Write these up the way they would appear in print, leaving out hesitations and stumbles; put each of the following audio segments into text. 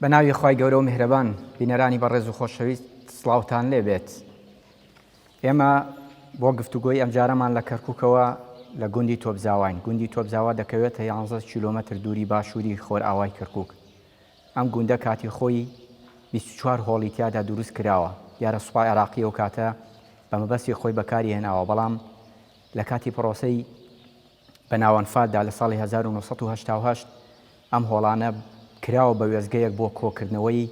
بە ناوی خوای گەورە و میهرەبان بینەرانی بەڕێز و خۆشەویست سڵاوتان لێ بێت ئێمە بۆ گفتوگۆی ئەمجارەمان لە کەرکووکەوە لە گوندی تۆپزاواین گوندی تۆپزاوا دەکەوێتە 11 کیلۆمەتر دووری باشووری خۆرئاوای کەرکووک ئەم گوندە کاتی خۆی 24 هۆڵی تیادا دروست کراوە دیارە سوپای عێراقی ئەو کاتە بە مەبەستی خۆی بەکاری هێناوە بەڵام لە کاتی پرۆسەی بە ناوەنفاتدا لە ساڵی 1970 ئەم هۆڵانە کراوە بە وێستگەیەک بۆ کۆکردنەوەی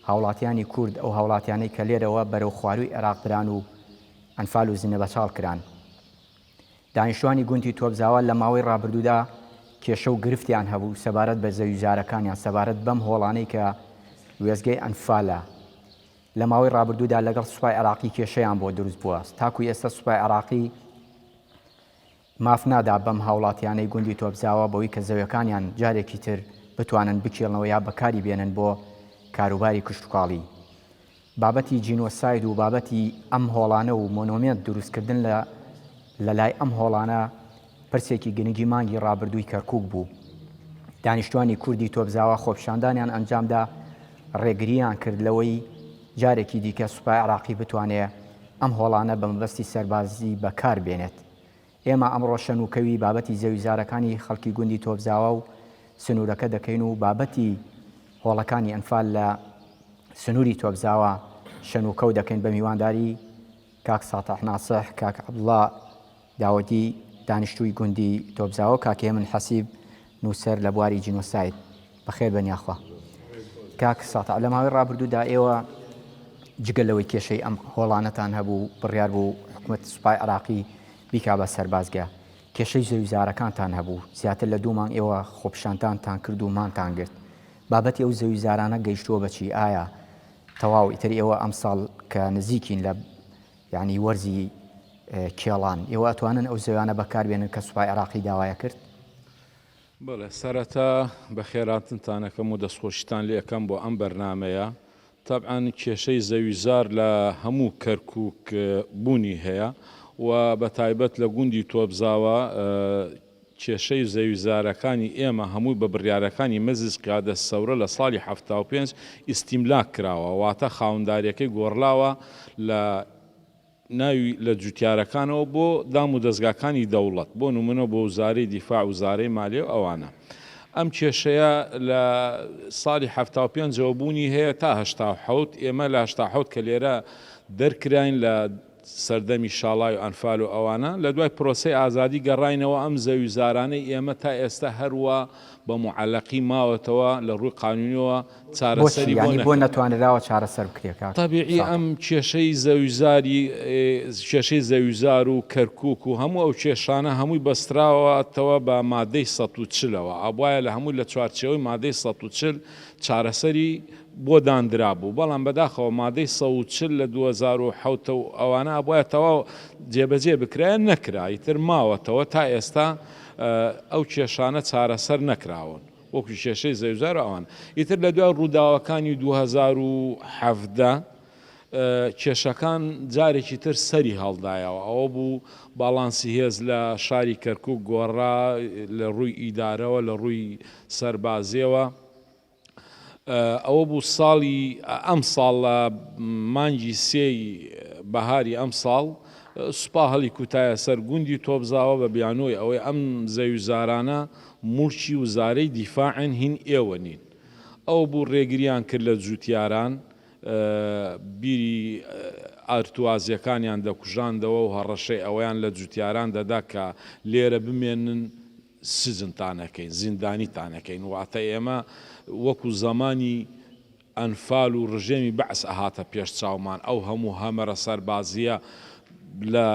هاوڵاتیانی کورد، ئەو هاوڵاتیانەی کە لێرەوە بەرەو خوارووی عێراق بران و ئەنفال و زینەبەچاڵ کران. دانیشتوانی گوندی تۆپزاوا لە ماوەی ڕابردوودا کێشە و گرفتیان هەبوو سەبارەت بە زەویوزارەکانیان، سەبارەت بەم هۆڵانەی کە وێستگەی ئەنفالە. لە ماوەی ڕابردوودا لەگەڵ سوپای عێراقی کێشەیان بۆ دروست بووە. تاکو ئێستا سوپای عێراقی ماف نادا بەم هاوڵاتیانەی گوندی تۆپزاوە بەوەی کە زەویەکانیان جارێکی تر بتوانن بکێڵنەوە یا بەکاری بێنن بۆ کاروباری کشتوکاڵی. بابەتی جینۆساید و بابەتی ئەم هۆڵانە و مۆنۆمێنت دروستکردن لە لە لای ئەم هۆڵانە پرسێکی گرنگی مانگی ڕابردووی کەرکوک بوو. دانیشتوانی کوردی تۆپزاوە خۆپیشاندانیان ئەنجامدا ڕێگرییان کرد لەوەی جارێکی دیکە سوپای عێراقی بتوانێ ئەم هۆڵانە بە مەبەستی سەربازی بەکار بێنێت. ئێمە ئەمڕۆ شەنوکەوی بابەتی زەویزارەکانی خەڵکی گوندی تۆپزاوا و سنوورەکە دەکەین و بابەتی هۆڵەکانی ئەنفال لە سنووری تۆپزاوا شەنوکەو دەکەین بە میوانداری کاک ساتح ناسح، کاک عەبدوڵا داودی دانیشتووی گوندی تۆپزاوە و کاک هێمن حەسیب نووسەر لە بواری جینۆساید. بەخێر بێن یاخوا. کاک ساتع لە ماوەی ڕابردوودا ئێوە جگە لەوەی کێشەی ئەم هۆڵانەتان هەبوو بڕیار بوو حکومەت سوپای عراقی بیکا بە سەربازگە کێشەی زەویزارەکانتان هەبوو زیاتر لە دوو مانگ ئێوە خۆپیشاندانتان کرد و مانتان گرت بابەتی ئەو زەویزارانە گەیشتووە بەچی ئایا تەواو ئیتر ئێوە ئەمساڵ کە نزیکین لە یعنی وەرزی کێڵان ئێوە ئەتوانن ئەو زەویانە بەکاربێنن کە سوپای عراقی داوایە کرد؟ بەڵێ سەرەتا بەخێراتنتان ئەکەم و دەستخۆشیتان لێ ئەکەم بۆ ئەم بەرنامەیە. تەبعەن کێشەی زەویزار لە هەموو کەرکوک بوونی هەیە و بە تایبەت لە گوندی تۆپزاوە کێشەی زەویزارەکانی ئێمە هەمووی بە بڕیارەکانی مەجلیس قیادە سەورە لە ساڵی 75 ئیستیملاک کراوە واتە خاوەنداریەکەی گۆڕلاوە لە ناوی لە جوتیارەکانەوە بۆ دام و دەزگاکانی دەوڵەت، بۆ نمونە بۆ وزارەی دیفاع، وزارەی مالیە و ئەوانە. ئەم کێشەیە لە ساڵی 75 ەوە بوونی هەیە تا 87، ئێمە لە 87 کە لێرە دەرکراین لە سەردەمی شاڵاوی ئەنفال و ئەوانە، لە دوای پرۆسەی ئازادی گەڕاینەوە ئەم زەویوزارانەی ئێمە تا ئێستا هەروا بە موعەلەقی ماوەتەوە لە ڕووی قانونیەوە بۆچی چارەسەری بۆ یانی بۆ نەکراوە. نەتوانراوە چارەسەر بکرێ کاک تەبیعی ساتع؟ ئەم کێشەی زەویزاری کێشەی زەویزار و کەرکوک و هەموو ئەو کێشانە هەمووی بەستراوەتەوە بە مادەی 140 ەوە ئەبوایە لە هەمووی لە چوارچێوەی مادەی 140 چارەسەری بۆ داندرابوو بەڵام بەداخەوە مادەی 140 لە 2007 و ئەوانە ئەبوایە تەواو جێبەجێ بکرایە نەکرا ئیتر ماوەتەوە تا ئێستا ئەو کێشانە چارەسەر نەکراون. وەکو کێشەی زەویزار و ئەوان. ئیتر لە دوای ڕووداوەکانی 2017 کێشەکان جارێکی تر سەری هەڵدایەوە. ئەوە بوو باڵانسی هێز لە شاری کەرکوک گۆڕا لە ڕووی ئیدارەوە، لە ڕووی سەربازیەوە. ئەوە بوو ساڵی ئەمساڵ لە مانگی سێی بەهاری ئەمساڵ سوپا هەڵیکوتایە سەر گوندی تۆپزاوە بە بیانووی ئەوەی ئەم زەویوزارانە موڵکی وزارەی دیفاعن هین ئێوە نین. ئەوە بوو ڕێگریان کرد لە جوتیاران بیری ئارتوازیەکانیان دەکوژاندەوە و هەڕەشەی ئەوەیان لە جوتیاران دەدا کە لێرە بمێنن سجنتان ئەکەین، زیندانیتان ئەکەین، واتە ئێمە وەکو زەمانی ئەنفال و ڕژێمی بەعس ئەهاتە پێش چاومان، ئەو هەموو هەمەرە سەربازییە لە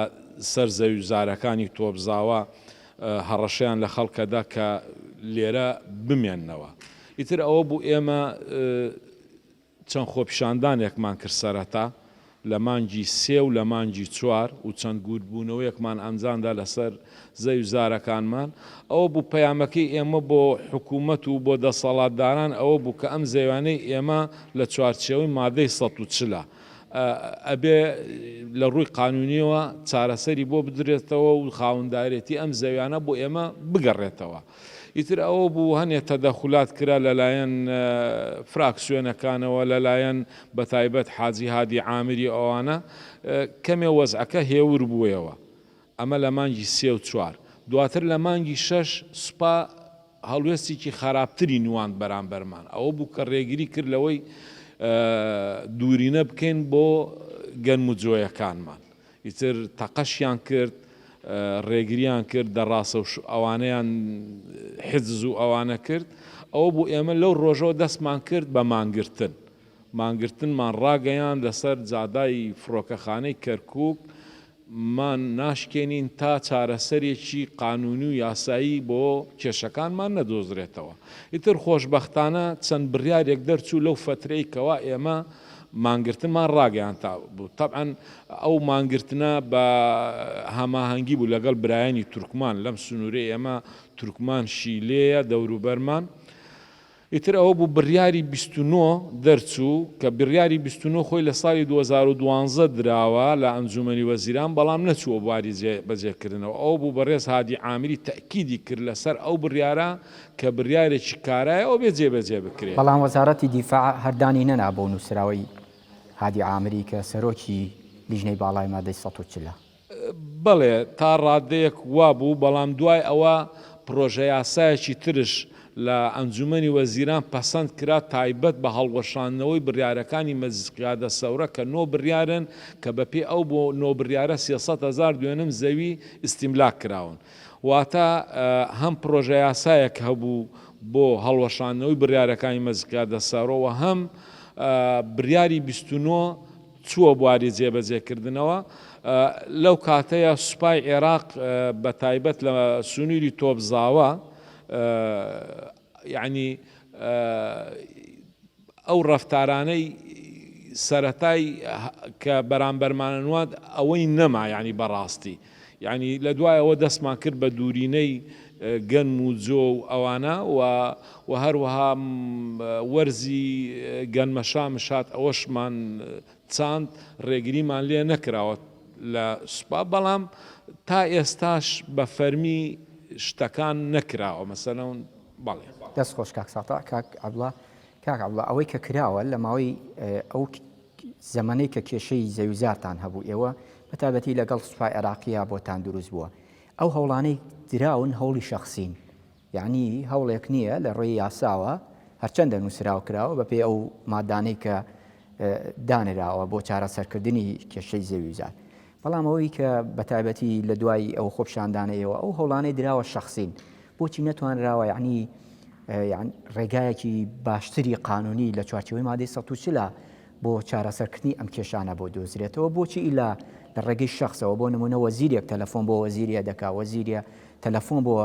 سەر زەویوزارەکانی تۆپزاوە هەڕەشەیان لە خەڵک ئەدا کە لێرە بمێننەوە. ئیتر ئەوە بوو ئێمە چەند خۆپیشاندانێکمان کرد سەرەتا لە مانگی سێ و لە مانگی چوار و چەند گردبوونەوەیەکمان ئەنجامدا لەسەر زەوی زارەکانمان، ئەوە بوو پەیامەکەی ئێمە بۆ حکوومەت و بۆ دەسەڵاتداران ئەوە بوو کە ئەم زەویانەی ئێمە لە چوارچێوەی مادەی 140 ە ئەبێ لە ڕووی قانوونیەوە چارەسەری بۆ بدرێتەوە و خاوەندارێتی ئەم زەویانە بۆ ئێمە بگەڕێتەوە. ئیتر ئەوە بوو هەنێ تەدەخولات کرا لەلایەن فراکسیۆنەکانەوە لەلایەن بەتایبەت حاجی هادی عامری ئەوانە کەمێ وەزعەکە هێور بوویەوە. ئەمە لە مانگی سێ و چوار. دواتر لە مانگی شەش سوپا هەڵوێستێکی خەراپتری نواند بەرامبەرمان. ئەوە بوو کە ڕێگری کرد لەوەی دوورینە بکەین بۆ گەنم و جۆیەکانمان. ئیتر تەقەشیان کرد، ڕێگریان کرد، دەڕاسە و ئەوانەیان حجز و ئەوانە کرد. ئەوە بوو ئێمە لەو ڕۆژەوە دەستمان کرد بە مانگرتن. مانگرتنمان ڕاگەیاند لەسەر جادای فڕۆکەخانەی کەرکووک. مان ناشکێنین تا چارەسەرێکی قانونی و یاسایی بۆ کێشەکانمان نەدۆزرێتەوە. ئیتر خۆشبەختانە چەند بڕیارێک دەرچوو لەو فەترەی کەوا ئێمە مانگرتنمان ڕاگەیاند تا بوو. تەبعەن ئەو مانگرتنە بە هەماهەنگی بوو لەگەڵ برایانی تورکمان لەم سنوورەی ئێمە تورکمانشی لێیە دەوروبەرمان. ئیتر ئەوە بوو بڕیاری 29 دەرچوو، کە بڕیاری 29 خۆی لە ساڵی 2012 دراوە لە ئەنجوومەنی وەزیران، بەڵام نەچووە بواری جێبەجێکردنەوە. ئەوە بوو بەڕێز هادی عامری تەئکیدی کرد لەسەر ئەو بڕیارە کە بڕیارێکی کارایە ئەوبێ جێبەجێ بکرێ. بەڵام وەزارەتی دیفاع هەر دانی نەنا بەو نووسراوەی هادی عامری کە سەرۆکی لیژنەی باڵای مادەی 140 ە. بەڵێ تا ڕادەیەک وابوو، بەڵام دوای ئەوە پڕۆژەیاسایەکی ترش لە ئەنجومەنی وەزیران پەسەند کرا تایبەت بە هەڵوەشاندنەوەی بڕیارەکانی مەجلیس قیادە سەورە کە نۆ بڕیارن کە بەپێی ئەو بۆ نۆ بڕیارە 300 هەزار دوێنم زەوی ئیستیملاک کراون واتە هەم پڕۆژەیاسایەک هەبوو بۆ هەڵوەشاندنەوەی بڕیارەکانی مەجلیس قیادە سەورە و هەم بڕیاری 29 چووە بواری جێبەجێکردنەوە، لەو کاتەیا سوپای عێراق بە تایبەت لە سنووری تۆپزاوە یانی ئەو ڕەفتارانەی سەرەتای کە بەرامبەرمانە نواند ئەوەی نەما یانی بەڕاستی یانی لە دوای ئەوە دەستمان کرد بە دوورینەی گەنم و جۆ و ئەوانە و و هەروەها وەرزی گەنمەشامش هات ئەوەشمان چاند ڕێگریمان لێ نەکراوە لە سوپا بەڵام تا ئێستاش بە فەرمی شتەکان نەکراوە مەسەلەن بەڵێ. دەست خۆش کاک ساتع. کاک عەبدوڵا کاک عەبدوڵا ئەوەی کە کراوە لە ماوەی ئەو زەمەنەی کە کێشەی زەویوزارتان هەبوو ئێوە بە تایبەتی لەگەڵ سوپای عێراقییا بۆتان دروست بووە ئەو هەوڵانەی دراون هەوڵی شەخسین یەعنی هەوڵێک نییە لە ڕێی یاساوە هەرچەندە نووسراو کراوە بەپێی ئەو مادانەی کە دانراوە بۆ چارەسەرکردنی کێشەی زەویوزار بەڵام ئەوەی کە بە تایبەتی لە دوای ئەو خۆپیشاندانەیەوە ئەو هەوڵانەی دراوە شەخسین بۆچی نەتوانراوە یعنی ڕێگایەکی باشتری قانونی لە چوارچێوەی مادەی 140 بۆ چارەسەرکردنی ئەم کێشانە بۆ دۆزرێتەوە بۆچی ئیلا لە ڕێگەی شەخسەوە بۆ نمونە وەزیرێک تەلەفۆن بۆ وەزیریە دەکا وەزیریە تەلەفۆن بۆ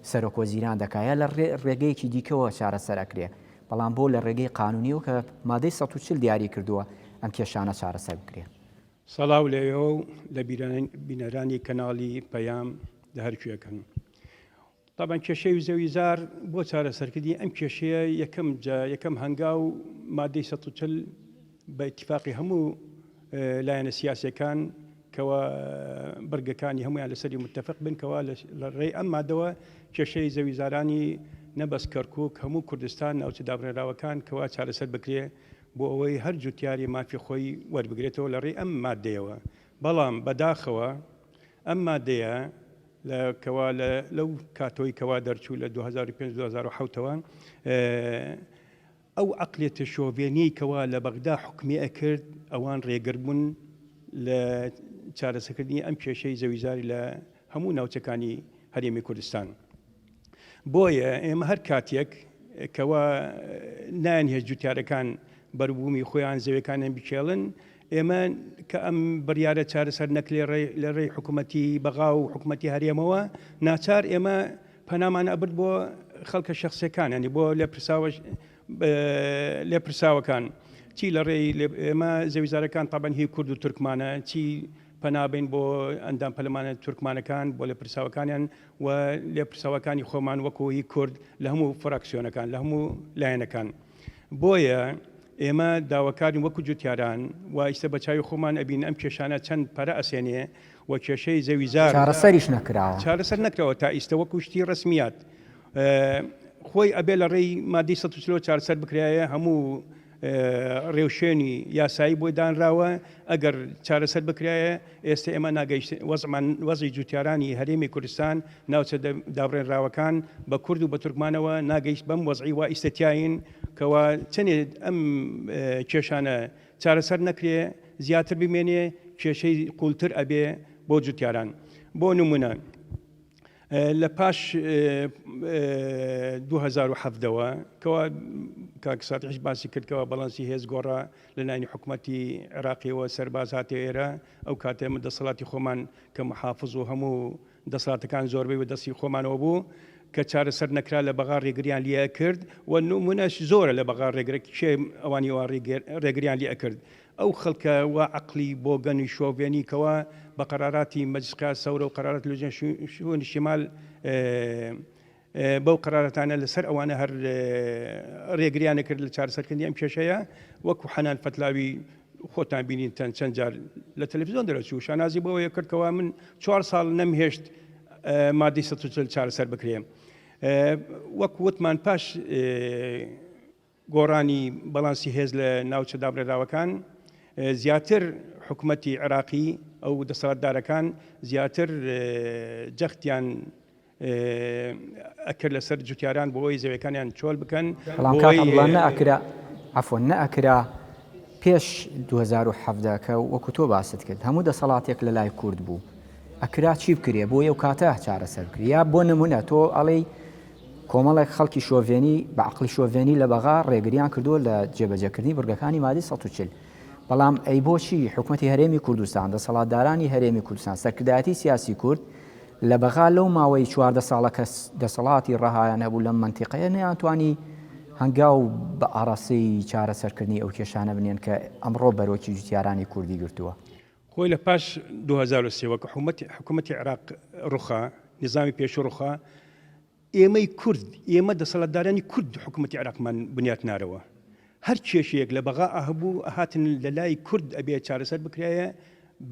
سەرۆک وەزیران دەکا یا لە ڕێگەیەکی دیکەوە چارەسەر ئەکرێ بەڵام بۆ لە ڕێگەی قانونیەوە کە مادەی 140 دیاری کردووە ئەم کێشانە چارەسەر بکرێ. سڵاو لە ئێوە و لە بینەرانی کەناڵی پەیام لە هەر کوێکن. تەبعەن کێشەی زەوی زار بۆ چارەسەرکردنی ئەم کێشەیە یەکەم جا یەکەم هەنگاو مادەی 140 بە ئیتیفاقی هەموو لایەنە سیاسیەکان کەوا بڕگەکانی هەمویان لەسەری متفق بن کەوا لە ڕێی ئەم مادەوە کێشەی زەویزارانی نەبەس کەرکک هەموو کوردستان ناوچە دابڕێراوەکان کەوا چارەسەر بکرێ بۆ ئەوەی هەر جوتیاری مافی خۆی وەربگرێتەوە لە ڕێی ئەم مادەیەوە بەڵام بەداخەوە ئەم مادەیە لە کەوا لە لەو کاتۆی کەوا دەرچوو لە 2005 2007 ەوە ئەو عەقلیەتە شۆڤێنیەی کەوا لە بەغدا حوکمی ئەکرد ئەوان ڕێگر بوون لە چارەسەکردنی ئەم کێشەی زەویزاری لە هەموو ناوچەکانی هەرێمی کوردستان. بۆیە ئێمە هەر کاتێک کەوا نایان هێشت جوتیارەکان بەروبوومی خۆیان زەویەکانیان بکێڵن ئێمە کە ئەم بڕیارە چارەسەر نەکرێ لە ڕێی حکوومەتی بەغا و حکوومەتی هەرێمەوە ناچار ئێمە پەنامان ئەبرد بۆ خەڵکە شەخسیەکان یانی بۆ لێپرساوە لێپرساوەکان چی لە ڕێی ئێمە زەویزارەکان تابەن هی کورد و تورکمانە چی پەنابین بۆ ئەندام پەرلەمانە تورکمانەکان بۆ لێپرساوەکانیان و لێپرساوەکانی خۆمان وەکو هی کورد لە هەموو فراکسیۆنەکان لە هەموو لایەنەکان بۆیە ئێمە داواکارین وەکو جوتیاران و ئیستا بە چاوی خۆمان ئەبین ئەم کێشانە چەند پەرە ئەسێنێ و کێشەی زەویزار چارەسەریش نەکراوە. چارەسەر نەکراوە تا ئیستە وەکو شتی ڕەسمیات. خۆی ئەبێ لە ڕێی مادەی 140 چارەسەر بکرایە هەموو ڕێوشوێنی یاسایی بۆی دانراوە ئەگەر چارەسەر بکرایە ئێستە ئێمە ناگەیشت وەزعمان وەزعی جوتیارانی هەرێمی کوردستان ناوچە دابڕێنراوەکان بە کورد و بە تورکمانەوە ناگەیشت بەم وەزعی وا ئیستە تیاین کەوا چەنێ ئەم کێشانە چارەسەر نەکرێ زیاتر بمێنێ کێشەی قوڵتر ئەبێ بۆ جوتیاران بۆ نمونە لە پاش 2017 وە کەوا کاک ساتحیش باسی کرد کەوا بەڵانسی هێز گۆڕا لە لایەنی حکومەتی عێراقیەوە سەرباز هاتە ئێرە ئەو کاتە ئێمە دەسەڵاتی خۆمان کە محافز و هەموو دەسەڵاتەکان زۆربەی بە دەستی خۆمانەوە بوو کە چارەسەر نەکرا لە بەغا ڕێگریان لێ ئەکرد و نمونەش زۆرە لە بەغا ڕێگرە کێ ئەوانی وا ڕێگریان لێ ئەکرد ئەو خەڵکە وا عەقڵی بۆگەن و شۆڤێنی کەوا بە قەراراتی مەجلس قیادە سەورە و قەرارات لجنە شئون شمال بەو قەراراتانە لەسەر ئەوانە هەر ڕێگریانە کرد لە چارەسەرکردنی ئەم کێشەیە وەکو حەنان فەتلاوی خۆتان بینیتان چەند جار لە تەلەفزیۆن دەرەچوو شانازی بەوەیە کرد کەوا من چوار ساڵ نەمهێشت مادەی 140 چارەسەر بکرێ وەک وتمان پاش گۆڕانی بەڵانسی هێز لە ناوچە دابڕێراوەکان، زیاتر حکومەتی عێراقی ئەو دەسەڵاتدارەکان زیاتر جەختیان ئەکرد لەسەر جوتیاران بۆ ئەوەی زەویەکانیان چۆل بکەن. بەڵام کاک عەبدوڵا نەئەکرا عەفوەن نەئەکرا پێش 2017 کە وەکو تۆ باست کرد هەموو دەسەڵاتێک لە لای کورد بوو ئەکرا چی بکرێ بۆ ئەو کاتە چارەسەر بکرێ یا بۆ نمونە تۆ ئەڵێی کۆمەڵێک خەڵکی شۆڤێنی بە عەقڵی شۆڤێنی لە بەغا ڕێگریان کردووە لە جێبەجێکردنی بڕگەکانی مادەی 140. بەڵام ئەی بۆچی حکومەتی هەرێمی کوردستان، دەسەڵاتدارانی هەرێمی کوردستان، سەرکردایەتی سیاسی کورد لە بەغا لەو ماوەی 14 ساڵە کە دەسەڵاتی ڕەهایان هەبوو لەم مەنتیقەیە نەیانتوانی هەنگاو بە ئاڕاستەی چارەسەرکردنی ئەو کێشانە بنێن کە ئەمڕۆ بەرۆکی جوتیارانی کوردی گرتووە؟ خۆی لە پاش 2003 وە کە حکومەتی عێراق ڕوخا، نیزامی پێشوو ڕوخا، ئێمەی کورد، ئێمە دەسەڵاتدارانی کورد حکومەتی عێراقمان بنیات نارەوە. هەر کێشەیەک لە بەغا هەبوو ئەهاتن لە لای کورد ئەبێ چارەسەر بکرایە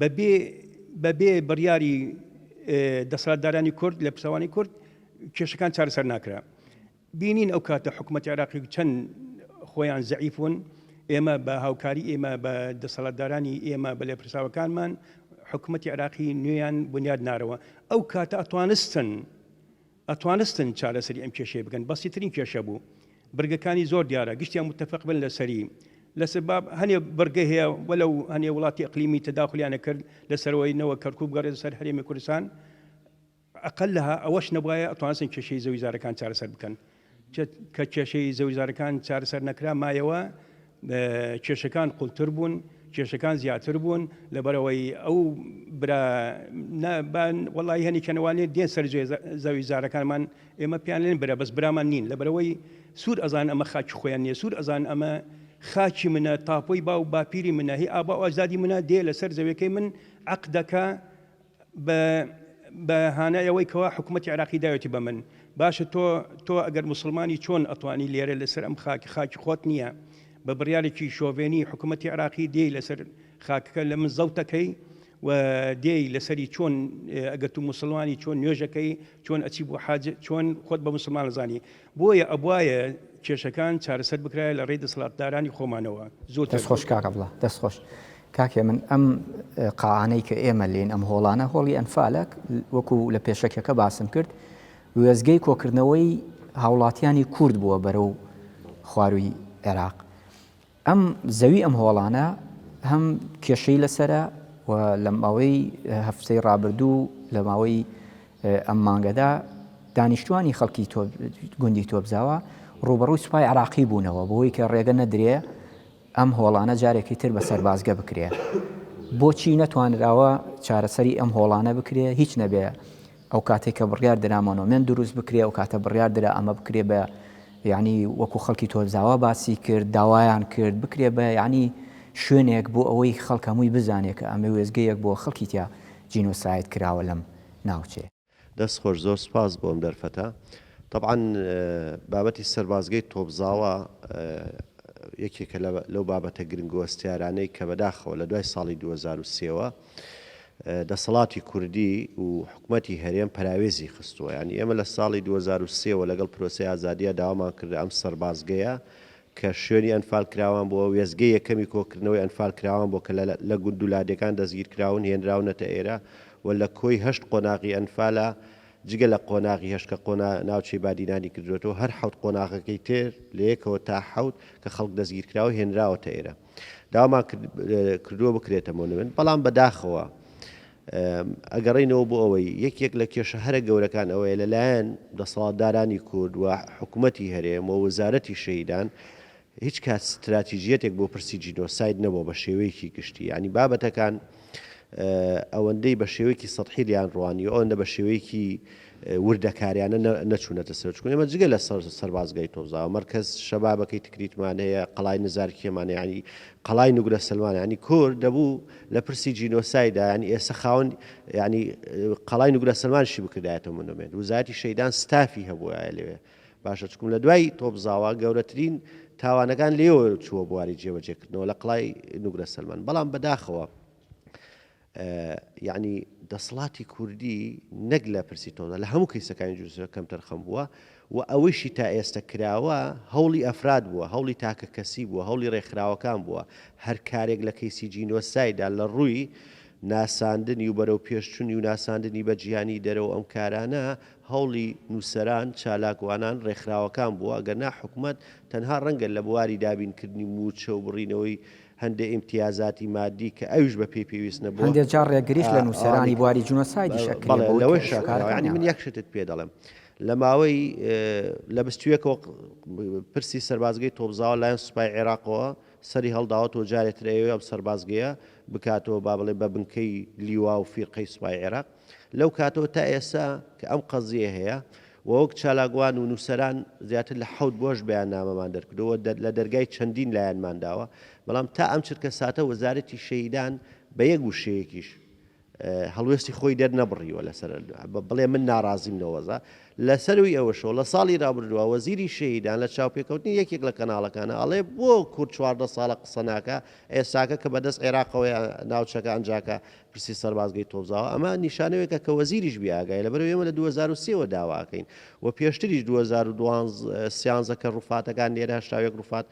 بەبێ بەبێ بڕیاری دەسەڵاتدارانی کورد لە پسەوانی کورد کێشەکان چارەسەر ناکرا. بینین ئەو کاتە حکومەتی عێراقی چەند خۆیان زەعیف بوون، ئێمە بە هاوکاری ئێمە بە دەسەڵاتدارانی ئێمە بە لێپرسراوەکانمان حکومەتی عێراقی نوێیان بنیاد نارەوە، ئەو کاتە ئەتوانستن ئەتوانستن چارەسەری ئەم کێشەیە بکەن، بەسیترین کێشە بوو، برگەکانی زۆر دیارە گشتیان متفق بن لەسەری، لەسەر باب هەنێ بڕگە هەیە وەلەو هەنێ وڵاتی ئەقلیمی تەداخلیانە کرد لەسەرەوەی نەوە کەرکوک بگەڕێتە سەر هەرێمی کوردستان، ئەقەلها ئەوەش نەبوایە ئەتوانستن کێشەی زەویزارەکان چارەسەر بکەن کە کێشەی زەویزارەکان چارەسەر نەکرا مایەوە کێشەکان قوڵتر بوون کێشەکان زیاتر بوون لەبەرەوەی ئەو برا وەڵی هەنی کەنەوانێت دێن سەر زەوی زارەکانمان ئێمە پیان لێن برا بەس برامان نین لەبەرەوەی سوور ئەزان ئەمە خاکی خۆیان نیە سوور ئەزان ئەمە خاکی منە تاپۆی باو باپیری منە هی ئابا و ئەجدادی منە دێ لەسەر زەویەکەی من عەقدەکە بە بە هانای ئەوەی کەوا حکومەتی عێراقی داوێتی بە من باشە تۆ تۆ ئەگەر موسڵمانی چۆن ئەتوانی لێرە لەسەر ئەم خاک خاکی خۆت نییە بە بڕیارێکی شۆڤێنی حکومەتی عێراقی دێی لەسەر خاکەکە لە من زەوتەکەی و دێی لەسەری چۆن ئەگەر تو موسڵمانی چۆن نوێژەکەی چۆن ئەچی بۆ حاج چۆن خۆت بە موسڵمان زانی بۆیە ئەبوایە کێشەکان چارەسەر بکرایە لە ڕێی دەسەڵاتدارانی خۆمانەوە زۆر دەست خۆش کاک عەبدوڵا دەست خۆش. کاک هێمن ئەم قاعانەی کە ئێمە لێین ئەم هۆڵانە هۆڵی ئەنفالە وەکو لە پێشەکیەکە باسم کرد وێزگەی کۆکردنەوەی هاوڵاتیانی کورد بووە بەرەو خواروی عێراق ئەم زەوی ئەم هۆڵانە هەم کێشەی لەسرە و لە ماوەی هەفتەی ڕابردوو لە ماوەی ئەم مانگەدا دانیشتوانی خەڵکی گوندی تۆپزاوە ڕوبەڕووی سوپای عراقی بوونەوە بۆی کە ڕێگە نەدرێ ئەم هۆڵانە جارێکی تر بە سەربازگە بکرێ؟ بۆچی نەتوانراوە چارەسەری ئەم هۆڵانە بکرێ؟ هیچ نەبێ ئەو کاتێک کە بڕیار درا مۆنۆمێنت دروست بکرێ، ئەو کاتە بڕیار درا ئەمە بکرێ بە یعنی وەکو خەڵکی تۆپزاوا باسی کرد، داوایان کرد بکرێ بە یعنی شوێنێک بۆ ئەوەی خەڵک هەمووی بزانێ کە ئەمە وێستگەیەک بۆ خەڵکی تیا جینۆساید کراوە لەم ناوچەیە. دەست خۆش زۆر سوپاس بۆ ئەم دەرفەتە. تەبعەن بابەتی سەربازگەی تۆپزاوا یەکێکە لەو بابەتە گرنگ و هەستیارانەی کە بەداخەوە لە دوای ساڵی 2003 وە. دەسەڵاتی کوردی و حکومەتی هەرێم پەراوێزی خستووە. یانی ئێمە لە ساڵی 2003 وە لەگەڵ پرۆسەی ئازادییا داوامان کرد ئەم سەربازگەیە کە شوێنی ئەنفالکراوان بووە، وێستگەی یەکەمی کۆکردنەوەی ئەنفالکراوان بووە کە لە گوند و لادێکان دەستگیرکراون هێنراونەتە ئێرە و لە کۆی هەشت قۆناغی ئەنفالا جگە لە قۆناغی هەشت کە قۆنا ناوچەی بادینانی کردووەتەوە هەر حەوت قۆناغەکەی تر لە یەکەوە تا حەوت کە خەڵک دەستگیرکراوە هێنراوەتە ئێرە داوامان کردووە بکرێتە مۆنومێنت بەڵام بەداخەوە ئەگەڕێینەوە بۆ ئەوەی یەکێک لە کێشە هەرە گەورەکان ئەوەیە لەلایەن دەسەڵاتدارانی کورد و حکومەتی هەرێم و وەزارەتی شەهیدان هیچ کات ستراتیژیەتێک بۆ پرسی جینۆساید نەبووە بە شێوەیەکی گشتی یانی بابەتەکان ئەوەندەی بە شێوەیەکی سەتحی لیان ڕوانیوە ئەوەندە بە شێوەیەکی وردەکاریانە نەچوونەتە سەر چکون ئێمە جگە لە سەربازگای تۆپزاوە مەرکەز شەبابەکەی تکریتمان هەیە قەڵای نزارکیەمان هەیە ینی قەڵای نوگرە سەلمان ینی کورد دەبوو لە پرسی جینۆسایدا ینی ئێستا خاوەن ینی قەڵای نوگرە سەلمانشی بکردایەتەوە مۆنۆمێنت وزارەتی شەیدان ستافی هەبووایە لەوێ باشە چکم لە دوای تۆپزاوە گەورەترین تاوانەکان لێوە چووە بواری جێبەجێکردنەوە لە قڵای نوگرە سەلمان بەڵام بەداخەوە یەعنی دەسڵاتی کوردی نەک لە پرسی تۆزە لە هەموو کەیسەکانی جوزە کەمتەرخەم بووە و ئەوەیشی تا ئێستە کراوە هەوڵی ئەفراد بووە هەوڵی تاکە کەسی بووە هەوڵی ڕێکخراوەکان بووە هەر کارێک لە کەیسی جینۆسایدا لە ڕووی ناساندنی و بەرەو پێشچونی و ناساندنی بە جیهانی دەرەوە ئەم کارانە هەوڵی نووسەران، چالاکوانان، ڕێکخراوەکان بووە، گەرنا حکومەت تەنها ڕەنگە لە بواری دابینکردنی مووچە و بڕینەوەی هەندێ ئیمتیازاتی مادی کە ئەویش بە پێی پێویست نەبووە. هەندێ جار ڕێگریش لە نووسەرانی بواری جینۆسایدیش ئەکرێ بەڵێ بەوەی کە لەوەشا کراوە. یانی ئیشوکارەکانیان. من یەک شتت پێ دەڵێم لە ماوەی لە بستویەکەوە پرسی سەربازگەی تۆپزاوە لایەن سوپای عێراقەوە سەری هەڵداوەتەوە جارێ تر ئەیەوێ ئەم سەربازگەیە بکاتەوە با بڵێ بە بنکەی لیوا و فیرقەی سوپای عێراق لەو کاتەوە تا ئێستا کە ئەم قەزیە هەیە و وەک چالاکوان و نووسەران زیاتر لە حەوت بۆش بەیاننامەمان دەرکردووە لە دەرگای چەندین لایەنمان داوە، بەڵام تا ئەم چرکە ساتە وەزارەتی شەهیدان بە یەک وشەیەکیش هەڵوێستی خۆی دەرنەبڕیوە لەسەر بڵێ من ناڕازیم لەو وەزا. لەسەروی ئەوەشەوە لە ساڵی رابردووە وەزیری شەهیدان لە چاوپێکەوتنی یەکێک لە کەناڵەکانە ئەڵێ بۆ کورد 14 ساڵە قسە ناکا ئێستاکە کە بەدەست عێراقەوەیە ناوچەکە ئەنجاکە پرسی سەربازگەی تۆپزاوە ئەمە نیشانەوێکە کە وەزیریش بێ ئاگایە لەبەرئەوەی ئێمە لە 2003 وە داوا ئەکەین و پێشتریش 2012 کە ڕوفاتەکان لێرە 81 ڕوفات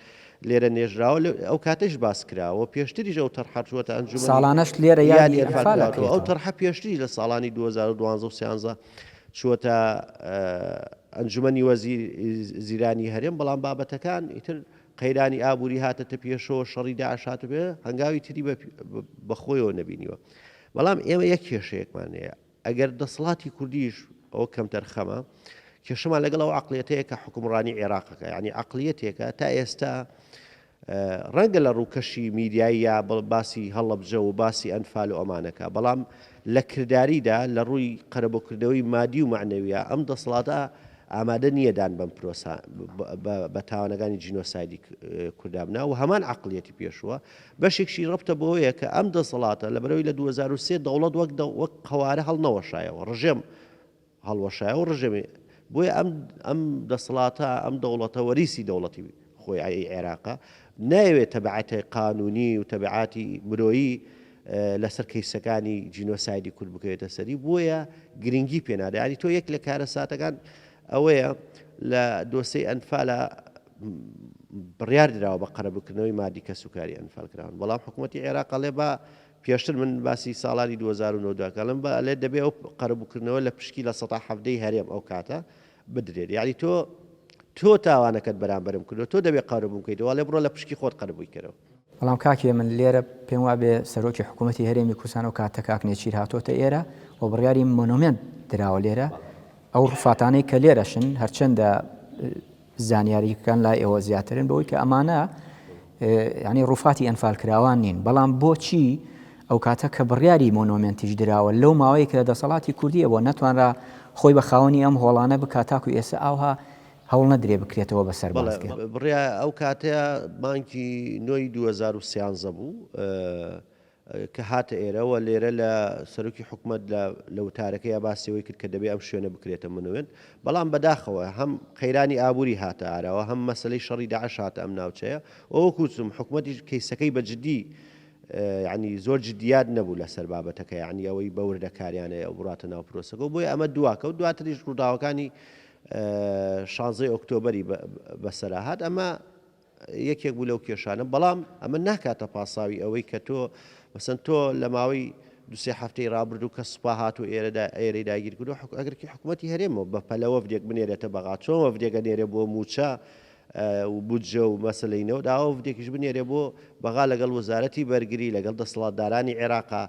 لێرە نێژراوە ئەو کاتەش باس کراوە پێشتریش ئەو تەرحە چووەتە ئەنجومەنی ساڵانەش لێرە یادی یادی ئەنفال ئەنفال کراوەتەوە ئەو ئەکرێتەوە. تەرحە پێشتریش لە ساڵانی 2012 و 13 چووەتە ئەنجومەنی وەزیرانی هەرێم بەڵام بابەتەکان ئیتر قەیرانی ئابووری هاتەتە پێشەوە، شەڕی داعش هاتە پێ، هەنگاوی تری بە خۆیەوە نەبینیوە. بەڵام ئێمە یەک کێشەیەکمان هەیە، ئەگەر دەسەڵاتی کوردیش ئەوە کەمتەرخەمە، کێشەمان لەگەڵ ئەو عەقڵیەتەیە کە حوکمڕانی عێراقەکە، یانی عەقڵیەتێکە تا ئێستا ڕەنگە لە ڕووکەشی میدیایی یا باسی هەڵەبجە و باسی ئەنفال و ئەمانەکە، بەڵام لە کرداریدا لە ڕووی قەرەبووکردنەوەی مادی و مەعنەویە ئەم دەسەڵاتە ئامادە نییە دان بەم پرۆسە بە تاوانەکانی جینۆسایدی کوردا بنا و هەمان عەقڵیەتی پێشووە. بەشێکشی ڕەبتە بەوەیە کە ئەم دەسەڵاتە لەبەرئەوەی لە 2003 دەوڵەت وەک وەک قەوارە هەڵنەوەشایەوە، ڕژێم هەڵوەشایەوە ڕژێمی بۆیە ئەم ئەم دەسەڵاتە ئەم دەوڵەتە وەریسی دەوڵەتی خۆی عێراقە نایەوێت تەبعەتی قانونی و تەبعاتی مرۆیی لەسەر کەیسەکانی جینۆسایدی کورد بکەوێتە سەری بۆیە گرنگی پێنادا ینی تۆ یەک لە کارەساتەکان ئەوەیە لە دۆسەی ئەنفالە بڕیار دراوە بە قەرەبووکردنەوەی مادی کەسوکاری ئەنفال کراون بەڵام حکوومەتتی عێراق ئەڵێ بە پێشتر من باسی ساڵانی 2009 داکەڵم بە ئەلێ دەبێ ئەو قەرەبووکردنەوە لە پشکی لە سەتا حەڤدەی هەرێم ئەو کاتە بدرێت یعنی تۆ تۆ تاوانەکەت بەرامبەرم کردو تۆ دەبێ قەرەبووم کەیتەوە ئەڵێ بڕۆ لە پشکی خۆت قەرەبووی کەرەوە. بەڵام کاک هێمن لێرە پێم وابێ سەرۆکی حکوومەتی هەرێمی کوردستان ئەو کاتە کاک نێچیر هاتۆتە ئێرە و بڕیاری مۆنۆمێنت دراوە لێرە ئەو ڕوفاتانەی کە لێرەشن هەرچەندە زانیاریەکان لای ئێوە زیاترن بەوەی کە ئەمانە ینی ڕوفاتی ئەنفالکراوان نین بەڵام بۆچی ئەو کاتە کە بڕیاری مۆنۆمێنتیش دراوە لەو ماوەیە کە دەسەڵاتی کوردیە بۆ نەتوانرا خۆی بە خاوەنی ئەم هۆڵانە بکات تاکو ئێستا ئاوها هەوڵ نەدرێ بکرێتەوە بە سەربازگە. بەڵێ بڕیا ئەو کاتە مانگی نۆی 2013 بوو کە هاتە ئێرە و لێرە لە سەرۆکی حکومەت لە لە وتارەکەیا باسی ئەوەی کرد کە دەبێ ئەم شوێنە بکرێتە منوێن بەڵام بەداخەوە هەم قەیرانی ئابووری هاتە ئاراوە هەم مەسەلەی شەڕی داعش هاتە ئەم ناوچەیە و وەکو وتم حکومەتیش کەیسەکەی بە جدی. یعنی زۆر جدیات نەبوو لەسەر بابەتەکە یعنی ئەوەی بە وردەکاریانە ئەو بڕاتە ناو پرۆسەکە بۆیە ئەمە دواکەوت دواتریش ڕووداوەکانی شانزەی ئۆکتۆبەری بەسەرا هات ئەمە یەکێک بوو لەو کێشانە بەڵام ئەمە ناکاتە پاساوی ئەوەی کە تۆ مەسەن تۆ لە ماوەی دوسێ هەفتەی ڕابردوو کە سوپا هات و ئێرەدا ئێرەی داگیر کردو ئەگەرکی حکوومەتی هەرێمەوە بە پەلە وەفدێک بنێرێتە بەغا چۆن وەفدێکە نێرێ بۆ موچە و بودجە و مەسەلەی نەوت ئاوا وەفدێکیش بنێرێ بۆ بەغا لەگەڵ وەزارەتی بەرگری لەگەڵ دەسەڵاتدارانی عێراقا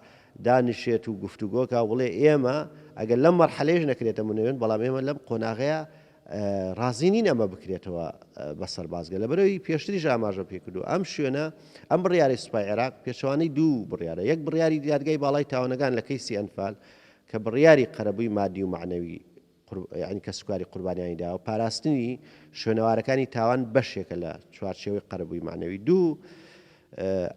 دانیشێت و گفتوگۆکا و بڵێ ئێمە ئەگەر لەم مەرحەلەیش نەکرێتە منەوێن بەڵام ئێمە لەم قۆناغەیە ڕازی نین ئەمە بکرێتەوە بە سەربازگە لەبەرەوەی پێشتریش ئاماژە پێکردو ئەم شوێنە ئەم بڕیاری سوپای عێراق پێچەوانەی دوو بڕیارە یەک بڕیاری دادگای باڵای تاوانەکان لە کەیسی ئەنفال کە بڕیاری قەرەبووی مادی و مەعنەوی یانی کەسوکاری قوربانیانی داوە، پاراستنی شوێنەوارەکانی تاوان بەشێکە لە چوارچێوەی قەرەبووی مەعنەوی. دوو،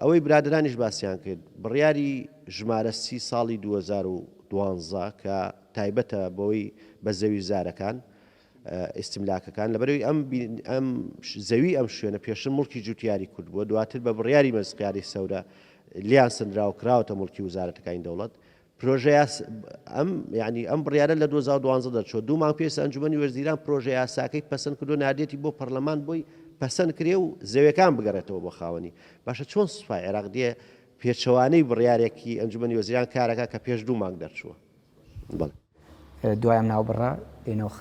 ئەوەی برادەرانیش باسیان کرد، بڕیاری ژمارە سی ساڵی 2012 کە تایبەتە بەوەی بە زەوی زارەکان، ئیستملاکەکان، لەبەرئەوەی ئەم ئەم زەوی ئەم شوێنە پێشتر موڵکی جوتیاری کورد بووە، دواتر بە بڕیاری مەجلیس سەورە لێیان سەندراوە کراوەتە موڵکی وزارەتەکانی دەوڵەت، پرۆژە یاس ئەم یانی ئەم بڕیارە لە 2012 دەرچووە دوو مانگ پێش ئەنجومەنی وەزیران پرۆژە یاساکەی پەسەند کردو ناردێتی بۆ پەرلەمان بۆی پەسەند کرێ و زەویەکان بگەڕێتەوە بۆ خاوەنی باشە چۆن سوپای عێراق دێ پێچەوانەی بڕیارێکی ئەنجومەنی وەزیران کارەکە کە پێش دوو مانگ دەرچووە بەڵێ. دوای ئەم ناوبڕە دێنەوە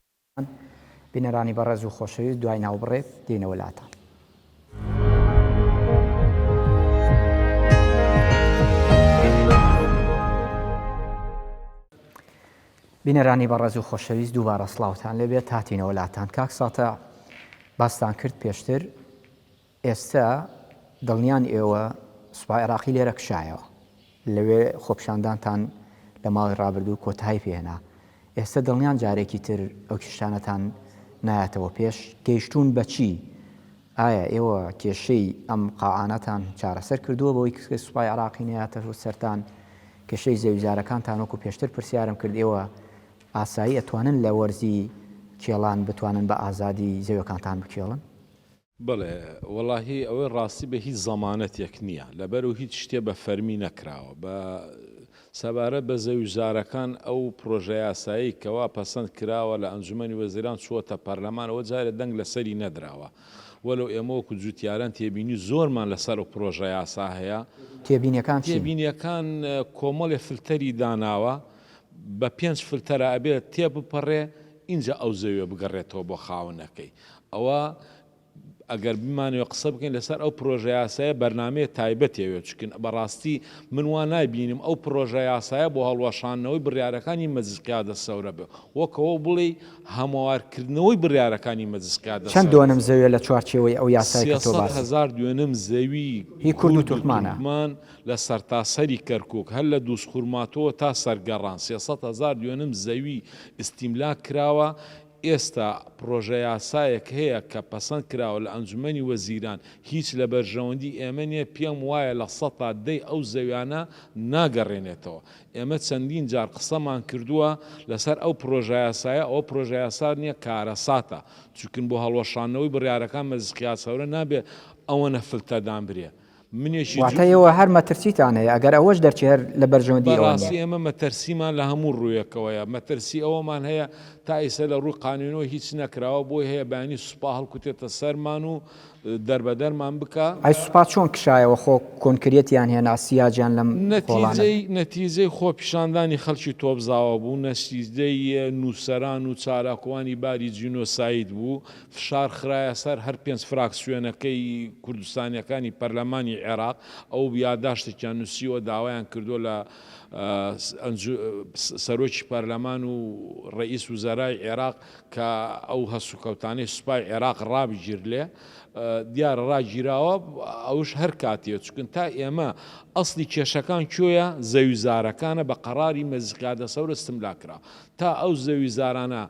بینەرانی بەڕێز و خۆشەویست دوای ناوبڕێ دێینەوە لاتان. بینەرانی بەڕێز و خۆشەویست دووبارە سڵاوتان لێبێت هاتینەوە لاتان کاک ساتە باستان کرد پێشتر ئێستا دڵنیان ئێوە سوپای عێراقی لێرە کشایەوە لەوێ خۆپیشاندانتان لە ماوەی ڕابردوو کۆتایی پێهێنا ئێستا دڵنیان جارێکی تر ئەو کیشتانەتان نایەتەوە پێش گەیشتوون بە چی ئایا ئێوە کێشەی ئەم قاعانەتان چارەسەر کردووە بەوەی کە سوپای عێراقی نەیاتەوە سەرتان کێشەی زەویزارەکانتان وەکو پێشتر پرسیارم کرد ئێوە ئاسایی ئەتوانن لە وەرزی کێڵان بتوانن بە ئازادی زەویەکانتان بکێڵن؟ بەڵێ وەڵاهی ئەوەی ڕاستی بێ هیچ زەمانەتێک نییە لەبەرو هیچ شتێ بە فەرمی نەکراوە بە سەبارەت بە زەوی زارەکان ئەو پرۆژە یاسایەی کەوا پەسەند کراوە لە ئەنجومەنی وەزیران چووەتە پەرلەمان ئەوە جارێ دەنگ لەسەری نەدراوە وەلو ئێمە وەکو جوتیاران تێبینی زۆرمان لەسەر ئەو پرۆژە یاسا هەیە. تێبینیەکان چین؟ تێبینیەکان کۆمەڵێ فلتەری داناوە بە پێنج فلتەرا ئەبێ تێبپەڕێ ئینجا ئەو زەویە بگەڕێتەوە بۆ خاوەنەکەی. ئەوە ئەگەر بمانەوێ قسە بکەین لەسەر ئەو پرۆژە یاسایە بەرنامەیە تایبەتی ئەوێ چکن بەڕاستی من وا نایبینم ئەو پرۆژە یاسایە بۆ هەڵوەشاندنەوەی بڕیارەکانی مەجلس قیادە سەورە بێ وەک ئەوە بڵێی هەموارکردنەوەی بڕیارەکانی مەجلس قیادە چەند سەورە دۆنم زەویە لە چوارچێوەی ئەو یاسای کە تۆ 300 باسی. هەزار دوێنم زەوی هی کورد و کورد و تورکمانە. تورکمان لە سەرتاسەری کەرکوک هەر لە دووزخورماتووە تا سەرگەڕان 300 هەزار دوێنم زەوی ئیستیملاک کراوە ئێستا پڕۆژەیاسایەک هەیە کە پەسەند کراوە لە ئەنجومەنی وەزیران، هیچ لە بەرژەوەندی ئێمە نییە، پێم وایە لە سەتا دەی ئەو زەویانە ناگەڕێنێتەوە. ئێمە چەندین جار قسەمان کردووە لەسەر ئەو پڕۆژەیاسایە، ئەوە پڕۆژەیاسا نییە کارەساتە، چونکن بۆ هەڵوەشاندنەوەی بڕیارەکان مەجلس قیاسەورە نابێ ئەوەنە فلتە دانبرێ. منێکی واتە ئێوە هەر مەترسیتان هەیە ئەگەر ئەوەش دەرچێ هەر لە بەرژەوەندی ئەوە نیە. بەڕاستی ئێمە مەتەرسیمان لە هەموو ڕوویەکەوەیە، مەترسی ئەوەمان هەیە تا ئیستا لە ڕووی قانوونەوە هیچ نەکراوە، بۆی هەیە بەیانی سوپا هەڵکوتێتە سەرمان و دەربەدەرمان بکا. ئەی سوپا چۆن کشایەوە خۆ کۆنکرێتیان هێنا سیاجیان لەم خۆڵانە. نەتیجەی نەتیجەی خۆپیشاندانی خەڵکی تۆپزاوە بوو، نەتیجەی نووسەران و چالاکوانی باری جینۆساید بوو، فشار خرایە سەر هەر پێنج فراکسیۆنەکەی کوردستانیەکانی پەرلەمانی عێراق، ئەو یاداشتێکیان نووسیوە داوایان کردووە لە سەرۆکی پەرلەمان و ڕەئیس وزەرای عێراق کە ئەو هەڵسوکەوتانەی سوپای عێراق ڕابگیرلێ، دیارە ڕاگیراوە ئەوش هەر کاتیە چونکە تا ئێمە ئەسڵی کێشەکان کوێیە زەویزارەکانە بە قەراری مەجلس قیادە سەورە ستملا کرا تا ئەو زەویزارانە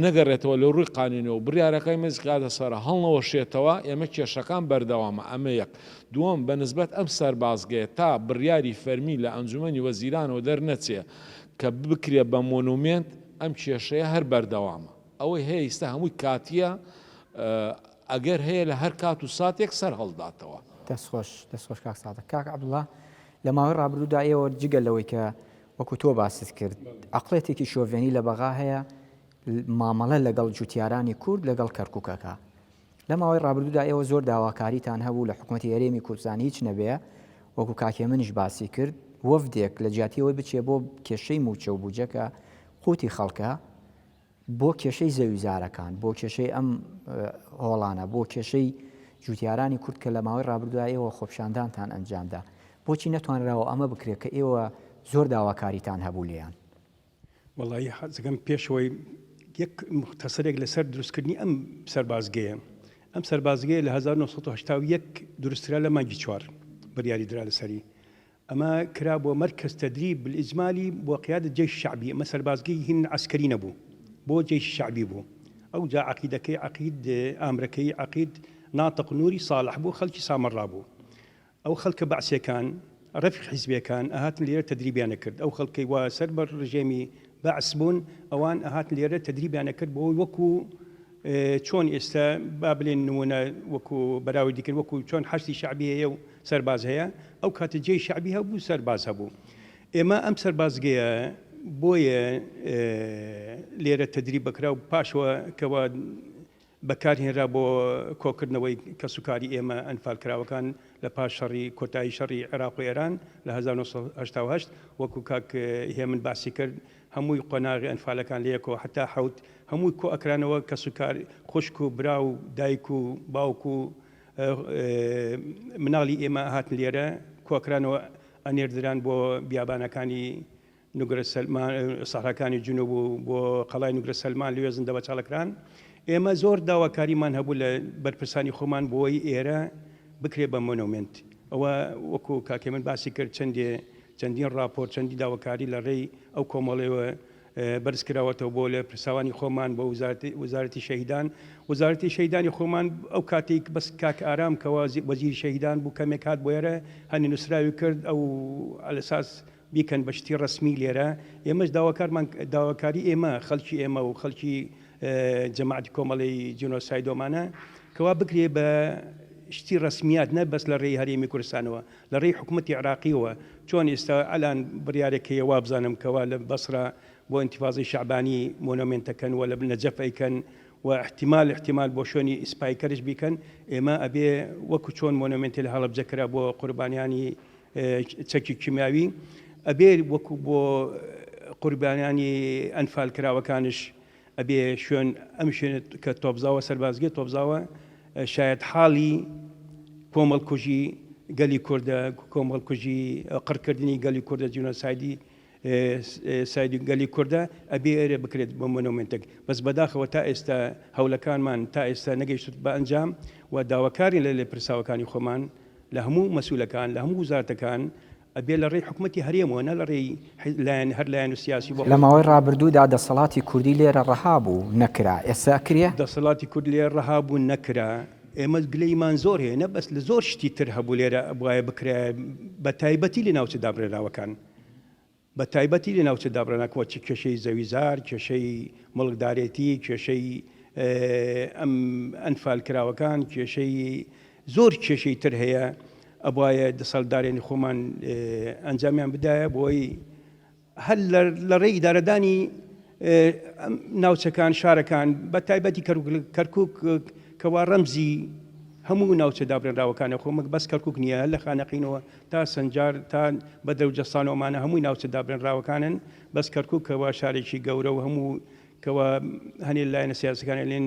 نەگەڕێتەوە لە ڕووی قانونیەوە و بڕیارەکانی مەجلس قیادە سەرە هەڵنەوەشێتەوە ئێمە کێشەکان بەردەوامە ئەمە یەک دووەم بە نسبەت ئەم سەربازگەیە تا بڕیاری فەرمی لە ئەنجومەنی وەزیرانەوە دەرنەچێ کە بکرێ بە مۆنومێنت ئەم کێشەیە هەر بەردەوامە ئەوەی هەیە ئیستا هەمووی کاتیە ئەگەر هەیە لە هەر کات و ساتێک سەر هەڵداتەوە. دەست خۆش دەست خۆش کاک سادق. کاک عەبدوڵا لە ماوەی ڕابردوودا ئێوە جگە لەوەی کە وەکو تۆ باست کرد عەقڵێتێکی شۆڤێنی لە بەغا هەیە مامەڵە لەگەڵ جوتیارانی کورد لەگەڵ کەرکوکەکە لە ماوەی ڕابردوودا ئێوە زۆر داواکاریتان هەبوو لە حکوومەتی هەرێمی کوردستان هیچ نەبێ وەکو کاک هێمنیش باسی کرد وەفدێک لە جیاتی ئەوەی بچێ بۆ کێشەی مووچە و بودجە کە قوتی خەڵکە بۆ کێشەی زەویزارەکان، بۆ کێشەی ئەم هۆڵانە، بۆ کێشەی جوتیارانی کورد کە لە ماوەی ڕابردوودا ئێوە خۆپیشاندانتان ئەنجامدا، بۆچی نەتوانراوە ئەمە بکرێت کە ئێوە زۆر داواکاریتان هەبوو لێیان؟ وەڵایی حەزەکەم پێشەوەی یەک موختەسەرێک لەسەر دروستکردنی ئەم سەربازگەیە ئەم سەربازگەیە لە 1981 دروستکرا لە مانگی چوار بڕیاری درا لەسەری ئەمە کرا بۆ مەرکەز تدریب بالاجمالی بۆ قیادە جەیش شەعبی ئەمە سەربازگەی هین عەسکەری نەبوو بۆ جەیش شەعبی بوو ئەوجا عەقیدەکەی عەقید ئامرەکەی عەقید ناتق نوری ساڵح بوو خەڵکی سامەڕا بوو ئەو خەڵکە بەعسیەکان ڕەفیق حیزبیەکان ئەهاتن لێرە تدریبیان ئەکرد ئەو خەڵکەی وا سەر بە ڕژێمی بەعس بوون ئەوان ئەهاتن لێرە تدریبیان ئەکرد بۆ وەکو چۆن ئێستا با بلێن نمونە وەکو بەراوردی کرد وەکو چۆن حەشدی شەعبی هەیە و سەرباز هەیە ئەو کاتە جێی شەعبی هەبوو سەرباز هەبوو ئێمە ئەم سەربازگەیە بۆیە لێرە تدریب بکرا و پاشەوە کەوا بەکارهێنرا بۆ کۆکردنەوەی کەسوکاری ئێمە ئەنفالکراوەکان لە پاش شەڕی کۆتایی شەڕی عێراق و ئێران لە 1988 وەکو کاک هێمن باسی کرد هەمووی قۆناغی ئەنفالەکان لە یەکەوە هەتا حەوت هەمووی کۆ ئەکرانەوە کەسوکار خوشک و برا و دایک و باوک و مناڵی ئێمە هاتن لێرە کۆکرانەوە ئەنێردران بۆ بیابانەکانی نوگرە سەلمان سەحراکانی جنوب و بۆ قەڵای نوگرە سەلمان لەوێ زیندە بەچاڵەکران ئێمە زۆر داواکاریمان هەبوو لە بەرپرسانی خۆمان بۆی ئێرە بکرێ بە مۆنۆمێنت ئەوە وەکو کاکێ من باسی کرد چەندێ چەندین ڕاپۆرت چەندین داواکاری لە ڕێی ئەو کۆمەڵەوە بەرز کراوەتەوە بۆ لێپرساوانی خۆمان بۆ وەزارەتی شەهیدان وەزارەتی شەهیدانی خۆمان ئەو کاتێک بەس کاک ئارام کەوا وەزیری شەهیدان بوو کەمێک هات بۆ ئێرە هەنی نووسراوی کرد ئەو ئەلساس بیکەن بە شتی ڕەسمی لێرە ئێمەش داواکارمان داواکاری ئێمە خەڵکی ئێمە و خەڵکی جەماعەتی کۆمەڵی جینۆسایدۆمانە کەوا بکرێ بە شتی ڕەسمیات نە بەس لە ڕێی هەرێمی کوردستانەوە لە ڕێی حکومەتی عێراقیەوە چۆن ئێستا ئەلان بڕیارێک هەیە وابزانم کەوا لە بەسرە بۆ ئینتیفازەی شەعبانی مۆنۆمێنتەکەن و لە نەجەف ئەیکەن و احتیمال احتیمال بۆ شوێنی ئیسپایکەرش بیکەن ئێمە ئەبێ وەکو چۆن مۆنۆمێنتی لە هەڵەبجە کرا بۆ قوربانیانی چەکی کیمیاوی ئەبێ وەکو بۆ قوربانیانی ئەنفال کراوەکانش ئەبێ شوێن ئەم شوێنە کە تۆپزاوە سەربازگەی تۆپزاوە شایەت حاڵی کۆمەڵکوژی گەلی کوردە کۆمەڵکوژی قڕکردنی گەلی کوردە جینۆسایدی سایدی گەلی کوردە ئەبێ ئێرە بکرێت بۆ مۆنۆمێنتێک بەس بەداخەوە تا ئێستا هەولەکانمان تا ئێستا نەگەیشت بە ئەنجام و داواکارین لە لێپرساوەکانی خۆمان لە هەموو مەسولەکان لە هەموو وزارەتەکان ئەبێ لە ڕێی حکومەتی هەرێمەوە نە لە ڕێی لایەن هەر لایەن و سیاسی بۆ لە ماوەی ڕابردوودا دەسەڵاتی کوردی لێرە ڕەها بوو نەکرا ئێستا ئەکرێ؟ دەسەڵاتی کورد لێرە ڕەها بوو نەکرا ئێمە گلەیمان زۆر هەیە نە بەس لە زۆر شتی تر هەبوو لێرە ئەبوایە بکرایە بە تایبەتی لە ناوچە دابڕێنراوەکان بە تایبەتی لە ناوچە دابڕێناکەوە چ کێشەی زەویزار کێشەی موڵکدارێتی کێشەی ئەم ئەنفال کراوەکان کێشەی زۆر کێشەی تر هەیە ئەبوایە دەسەڵتدارێنی خۆمان ئەنجامیان بدایە بۆی هەر لە ڕێی ئیدارەدانی ناوچەکان شارەکان بە تایبەتی کەرکک کەوا ڕەمزی هەموو ناوچە دابرێنراوەکانە خۆ مەک بەس کەرکک نییە هەر لە خانەقینەوە تا سنجار تا بەدرە و جەستانەوەمانە هەمووی ناوچە دابرێنراوەکانن بەس کەرکک کەوا شارێکی گەورە و هەموو کەوا هەنێ لایەنە سیاسەکان لێن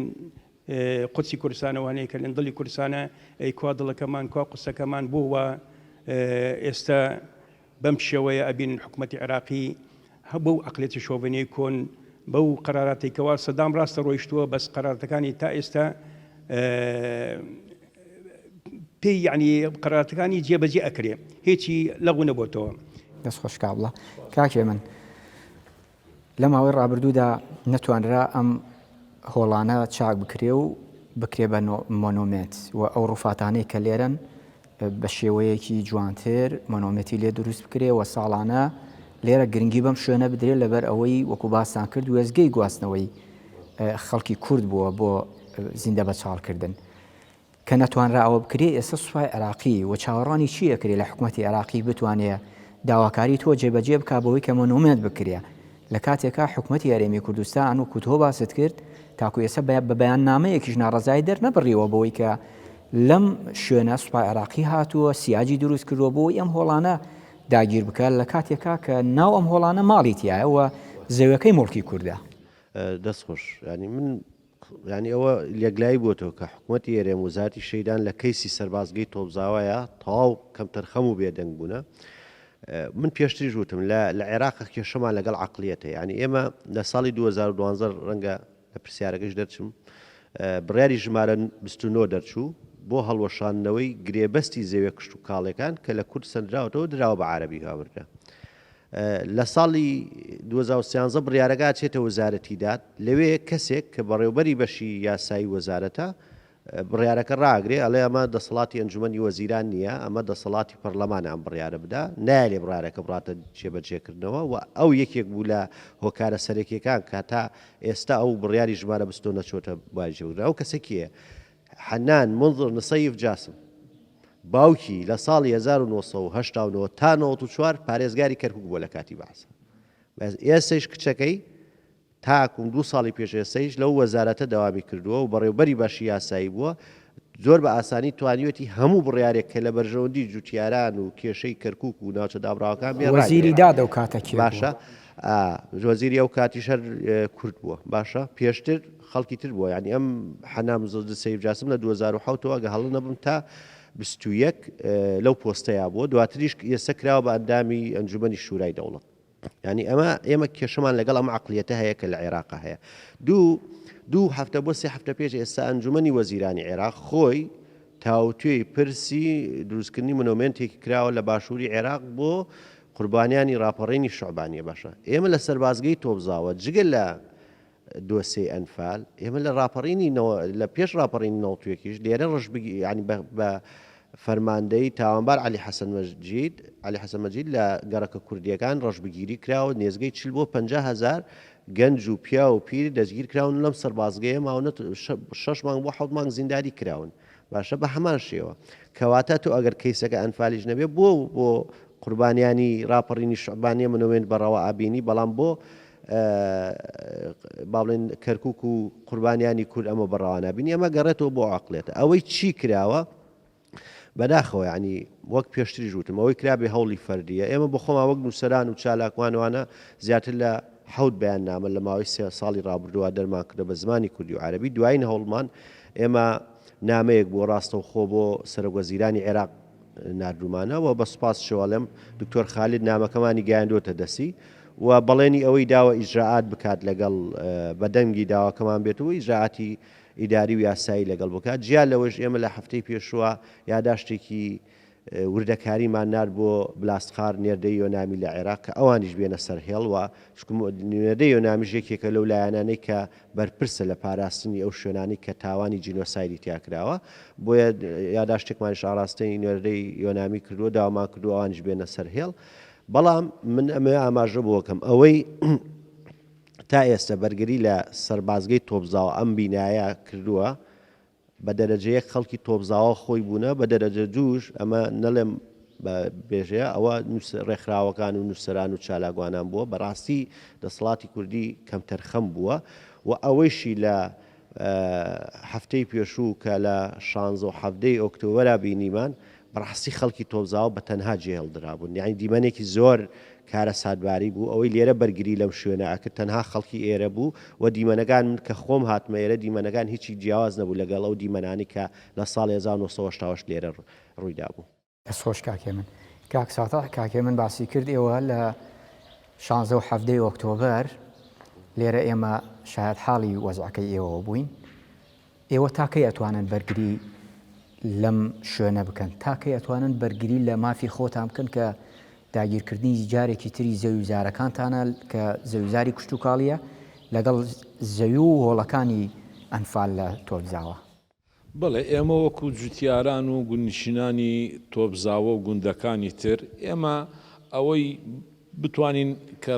قودسی کوردستانە و هەنێکە لێن دڵی کوردستانە ئەی کوا دڵەکەمان کوا قودسەکەمان بۆ وا ئێستا بەم شێوەیە ئەبینن حکومەتی عێراقی هە بەو عەقلیەتی شۆڤێنیەی کۆن بەو قەراراتەی کەوا سەدام ڕاستە ڕۆیشتووە بەس قەرارەتەکانی تا ئێستا پێی یعنی قەرارەتەکانی جێبەجێ ئەکرێ هیچی لەغو نەبۆتەوە. دەست خۆش کاک عەبدوڵا. کاک هێمن لە ماوەی ڕابردوودا نەتوانرا ئەم هۆڵانە چاک بکرێ و بکرێ بە مۆنۆمێنت و ئەو ڕوفاتانەی کە لێرەن بە شێوەیەکی جوانتر مۆنۆمێنتی لێ دروست بکرێ و ساڵانە لێرە گرنگی بەم شوێنە بدرێت لەبەر ئەوەی وەکو باستان کرد وێزگەی گواستنەوەی خەڵکی کورد بووە بۆ زیندە بە چاڵکردن. کە نەتوانرا ئەوە بکرێ ئێستا سوپای عێراقی و چاوەڕوانی چی ئەکرێ لە حکومەتی عێراقی بتوانێ داواکاری تۆ جێبەجێ بکا بەوەی کە مۆنۆمێنت بکرێ لە کاتێکا حکومەتی هەرێمی کوردستان وەکو تۆ باست کرد تاکو ئێستا بە بەیاننامەیەکیش ناڕەزایی دەرنەبڕیوە بەوەی کە لەم شوێنە سوپای عێراقی هاتووە سیاجی دروست کردووە بۆی ئەم هۆڵانە داگیر بکە لە کاتێکا کە ناو ئەم هۆڵانە ماڵی تایە و زەویەکەی موڵکی کوردە. دەست خۆش یانی من یانی ئەوە لێکلایی بۆتەوە کە حکومەتی هەرێم وەزارەتی شەهیدان لە کەیسی سەربازگەی تۆپزاوایە تەواو کەمتەرخەم و بێدەنگ بوونە من پێشتریش وتم لە لە عێراق کێشەمان لەگەڵ عقلیەتە یعنی ئێمە لە ساڵی 2012 ڕەنگە لە پرسیارەکەش دەرچم بڕیاری ژمارە 29 دەرچوو بۆ هەڵوەشاندنەوەی گرێبەستی زەویە کشتوکاڵیەکان کە لە کورد سەندراوەتەوە دراوە بە عەرەبی هاوردە لە ساڵی 2013 بڕیارەکە ئەچێتە وەزارەتی داد، لەوێ کەسێک کە بەڕێوبەری بەشی یاسایی وەزارەتە بڕیارەکە ڕاگرێ ئەڵێ ئەمە دەسەڵاتی ئەنجومەنی وەزیران نییە ئەمە دەسەڵاتی پەرلەمانە ئەم بڕیارە بدا نایەلێ بڕارەکە بڕاتە جێبەجێکردنەوە و ئەو یەکێک بوو لە هۆکارە سەرەکیەکان کە تا ئێستا ئەو بڕیاری ژمارە بستۆ نەچۆتە بواری جێبەجێکردن ئەو کەسە کێیە حەنان مونزر نسەیف جاسم باوکی لە ساڵی 1989 تا 94 پارێزگاری کەرکوک بووە لە کاتی بەعسا ئێسەیش کچەکەی تاکوم دوو ساڵی پێش ئێستەیش لەو وەزارەتە دەوامی کردووە و بەڕێوبەری بەشی یاسایی بووە، زۆر بە ئاسانی توانیوێتی هەموو بڕیارێک کە لە بەرژەوەندی جوتیاران و کێشەی کەرکوک و ناوچە دابڕاوەکان بێ وەزیری ڕاگرێت. داد ئەو کاتە کێ بووە؟ باشە وەزیری ئەو کاتیش هەر کورد بووە. باشە پێشتر خەڵکی تر بووە یانی ئەم حەنام زڵدز سەیف جاسم لە 2007 ەوە ئەگە هەڵە نەبم تا 21 لەو پۆستەیا بووە دواتریش ئێستا کراوە بە ئەندامی ئەنجومەنی شورای دەوڵەت. یانی ئەمە ئێمە کێشەمان لەگەڵ ئەم عقلیەتە هەیە کە لە عێراق هەیە دوو دوو هەفتە بۆ سێ هەفتە پێش ئێستا ئەنجومەنی وەزیرانی عێراق خۆی تاوتوێی پرسی دروستکردنی مۆنۆمێنتێکی کراوە لە باشووری عێراق بۆ قوربانیانی ڕاپەڕینی شعبانیە باشە ئێمە لە سەربازگەی تۆپزاوە جگە لە دۆسێی ئەنفال، ئێمە لە ڕاپەڕینی نەوە لە پێش ڕاپەڕینی نەوتوێکیش لێرە ڕەشبگی یانی بە بە فەرماندەیی تاوانبار عەلی حەسەن مەجید عەلی حەسەن مەجید لە گەڕەکە کوردییەکان ڕەشبگیری کراوە نێزگەی 40 بۆ 50 هەزار گەنج و پیاو و پیر دەستگیر کراون لەم سەربازگەیە ماونەت شەش مانگ بۆ حەوت مانگ زیندانی کراون باشە بە هەمان شێوە کەواتە تۆ ئەگەر کەیسەکە ئەنفالیش نەبێ بۆ بۆ قوربانیانی ڕاپەڕینی شعبانیە منۆمێنت بە ڕەوا ئەبینی بەڵام بۆ با بڵێن کەرکک و قوربانیانی کورد ئەمە بە ڕەوا نابینی ئەمە گەڕێتەوە بۆ عقلێتە ئەوەی چی کراوە بەداخەوە ینی وەک پێشتریش وتم ئەوەی کرابێ هەوڵی فەردیە ئێمە بۆ خۆمان وەک نووسەران و چالاکوانوانە زیاتر لە حەوت بەیاننامە لە ماوەی سێ ساڵی ڕابردووە دەرمان کردە بە زمانی کوردی و عەرەبی دوایین هەوڵمان ئێمە نامەیەک بووە ڕاستەوخۆ بۆ سەرۆکوەزیرانی عێراق ناردوومانە و بە سوپاسیشەوە ئەڵێم دکتۆر خالید نامەکەمانی گەیاندووەتە دەستی و بەڵێنی ئەوەی داوە ئیجرائات بکات لەگەڵ بە دەنگی داواکەمان بێت و ئیجرائاتی ئیداری و یاسایی لەگەڵ بکات جیا لەوەش ئێمە لە هەفتەی پێشووە یاداشتێکی وردەکاریمان نارد بۆ بلاستخار نێردەی یۆنامی لە عێراق کە ئەوانیش بێنە سەر هێڵ و چونکە نێردەی یۆنامیش یەکێکە لەو لایەنانەی کە بەرپرسە لە پاراستنی ئەو شوێنانەی کە تاوانی جینۆسایدی تیا کراوە بۆیە یاداشتێکمانیش ئاڕاستەی نێردەی یۆنامی کردووە داوامان کردووە ئەوانیش بێنە سەر هێڵ بەڵام من ئەمەوێ ئاماژە بۆکەم ئەوەی تا ئێستا بەرگری لە سەربازگەی تۆپزاوە ئەم بینایە کردووە بە دەرەجە یەک خەڵکی تۆپزاوە خۆی بوونە، بە دەرەجە دووش ئەمە نەڵێم بە بێژەیە ئەوە ڕێکخراوەکان و نووسەران و چالاکوانان بووە، بەڕاستی دەسەڵاتی کوردی کەمتەرخەم بووە و ئەوەیشی لە هەفتەی پێشوو کە لە شانزە و حەڤدەی ئۆکتۆبەرا بینیمان بەڕاستی خەڵکی تۆپزاوە بە تەنها جێهێڵدرابوون یانی دیمەنێکی زۆر کارەساتباری بوو ئەوەی لێرە بەرگری لەم شوێنە ئەکرد تەنها خەڵکی ئێرە بوو و دیمەنەکان من کە خۆم هاتمە ئێرە دیمەنەکان هیچی جیاواز نەبوو لەگەڵ ئەو دیمەنانەی کە لە ساڵی 1988 لێرە ڕوویدابوو. دەست خۆش کاک هێمن. کاک ساتع کاک هێمن باسی کرد ئێوە لە شانزە و حەڤدەی ئۆکتۆبەر لێرە ئێمە شایەت حاڵی وەزعەکەی ئێوەوە بووین ئێوە تا کەی ئەتوانن بەرگری لەم شوێنە بکەن؟ تا کەی ئەتوانن بەرگری لە مافی خۆتان بکەن کە داگیرکردنی جارێکی تری زەوی و زارەکانتانە کە زەویزاری کشتوکاڵیە لەگەڵ زەوی و هۆڵەکانی ئەنفال لە تۆپزاوە؟ بەڵێ ئێمە وەکو جوتیاران و گوندنشینانی تۆپزاوە و گوندەکانی تر ئێمە ئەوەی بتوانین کە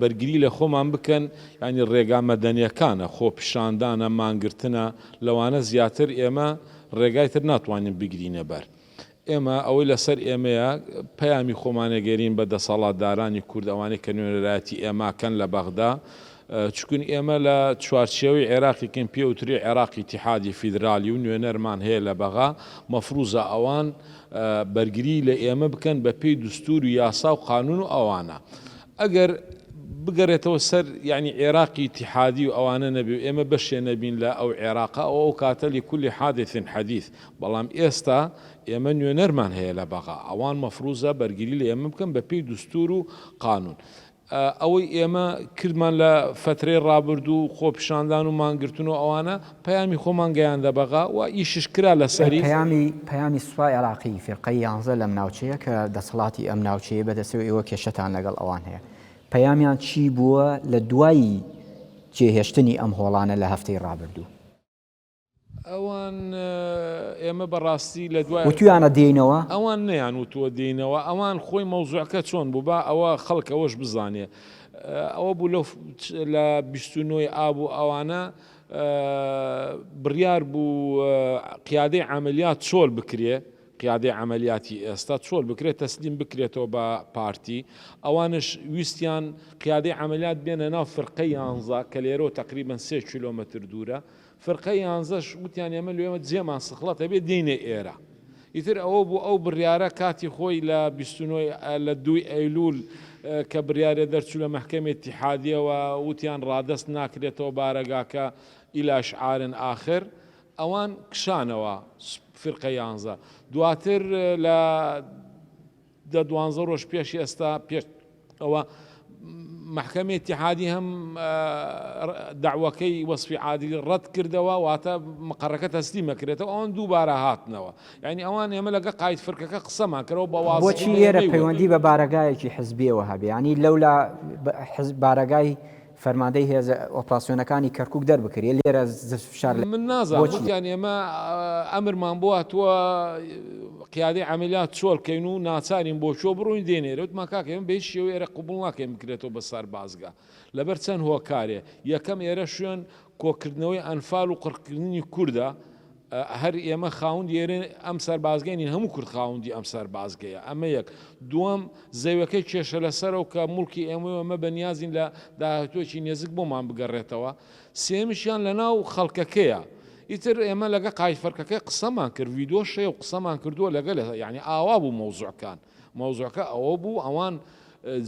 بەرگری لە خۆمان بکەن یانی ڕێگا مەدەنیەکانە، خۆپیشاندانە، مانگرتنە، لەوانە زیاتر ئێمە. ڕێگای تر ناتوانین بگرینە بەر. ئێمە ئەوەی لەسەر ئێمەیە پەیامی خۆمان ئەگەرین بە دەسەڵاتدارانی کورد ئەوانەی کە نوێنەرایەتی ئێمە کەن لە بەغدا چکون ئێمە لە چوارچێوەی عێراقیکن پێ وترێ عێراقی ئیتیحادی فیدرالی و نوێنەرمان هەیە لە بەغا مەفروزە ئەوان بەرگری لە ئێمە بکەن بە پێی دستور و یاسا و قانون و ئەوانە ئەگەر بگەرێتەوە سەر یانی عێراقی ئیتیحادی و ئەوانە نەبێ و ئێمە بەشێ نەبین لە ئەو عێراقە ئەوە ئەو کاتە لکل حادث حدیث بەڵام ئێستا ئێمە نوێنەرمان هەیە لە بەغا ئەوان مەفروزە بەرگری لە ئێمە بکەن بە پێی دستور و قانون. ئەوەی ئێمە کردمان لە فەترەی ڕابردوو خۆپیشاندان و مانگرتن و ئەوانە پەیامی خۆمان گەیاندە بەغا و ئیشش کرا لەسەری. پەیامی پەیامی سوپای عێراقی فیرقەی یانزە لەم ناوچەیە کە دەسەڵاتی ئەم ناوچەیە بەدەستەوە ئێوە کێشەتان لەگەڵ ئەوان هەیە پەیامیان چی بووە لە دوای جێهێشتنی ئەم هۆڵانە لە هەفتەی ڕابردوو؟ ئەوان ئێمە بەڕاستی لە دوای. وتویانە دێینەوە؟ ئەوان نەیان وتووە دێینەوە ئەوان خۆی مەوزوعەکە چۆن بوو با ئەوە خەڵک ئەوەش بزانێ ئەوە بوو لەو لە 29 ی ئاب و ئەوانە بڕیار بوو قیادەی عەمەلیات چۆل بکرێ قیادەی عەمەلیاتی ئێستا چۆل بکرێت تەسلیم بکرێتەوە بە پارتی ئەوانش ویستیان قیادەی عەمەلیات بێنە ناو فرقەی یانزە کە لێرەوە تەقریبەن سێ کیلۆمەتر دوورە فرقەی یانزەش وتیان ئێمە لێمە جێمان سخڵەتە بێ دێینە ئێرە. ئیتر ئەوە بوو ئەو بڕیارە کاتی خۆی لە 29 لە دووی ئەیلول کە بڕیارێ دەرچوو لە مەحکەمەی ئیتیحادیەوە وتیان ڕادەست ناکرێتەوە بارەگاکە الی اشعار آخر ئەوان کشانەوە فرقە یانزە دواتر لە دە دوانزە ڕۆژ پێش ئێستا پێش ئەوە مەحکەمەی ئیتیحادی هەم داوەکەی وەسفی عادلی ڕەت کردەوە واتە مقەڕەکە تەسلیمەکرێتەوە ئەوان دووبارە هاتنەوە یعنی ئەوان ئێمە لەگە قاید فرکەکە قسەمان کردەوە بە واز بۆچی لێرە پەیوەندی بە بارەگایەکی حزبیەوە هەبێ ینی لەولا حزب بارەگای فەرماندەی هێزە ئۆپراسیۆنەکانی کەرکوک دەربکرێ لێرە فشار لە من نازانم بۆچی؟ وتیان ئێمە ئەمرمان بۆ هاتووە قیادەی عەمەلیات چۆل کەین و ناچارین بۆ کوێ بڕۆین دێین ئێرە وتمان کاکە ئێمە بە هیچ شێوەی ئێرە قبوڵ ناکەین بکرێتەوە بە سەربازگە لەبەر چەند هۆکارێ یەکەم ئێرە شوێن کۆکردنەوەی ئەنفال و قڕکردنی کوردە هەر ئێمە خاوندی ئێرە ئەم سەربازگەیە نین هەموو کورد خاوندی ئەم سەربازگەیە ئەمە یەک دووەم زەویەکەی کێشە لەسەرە و کە موڵکی ئێمە و ئێمە بەنیازین لە داهاتوویەکی نێزک بۆمان بگەڕێتەوە سێیەمیشیان لەناو خەڵکەکەیە ئیتر ئێمە لەگە قاید فەرکەکەی قسەمان کرد ڤیدۆش هەیە و قسەمان کردووە لەگەل یعنی ئاوا بوو مەوزوعکان مەوزوعەکە ئەوە بوو ئەوان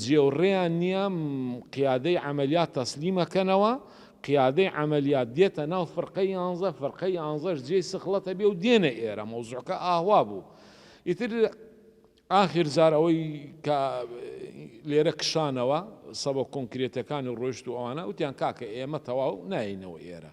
جێ و ڕێیان نییە قیادەی عەمەلیات تەسلیمەکەنەوە، قیادەی عەمەلیات دێتە ناو فرقەی یانزە، فرقەی یانزەش جێی سخڵەتە بێ و دێنە ئێرە، مەوزوعەکە ئاوا بوو. ئیتر ئاخیر جار ئەوەی کە لێرە کشانەوە سەبە کۆنکرێتەکانی ڕۆیشت و ئەوانە وتیان کاکە ئێمە تەواو نایەینەوە ئێرە.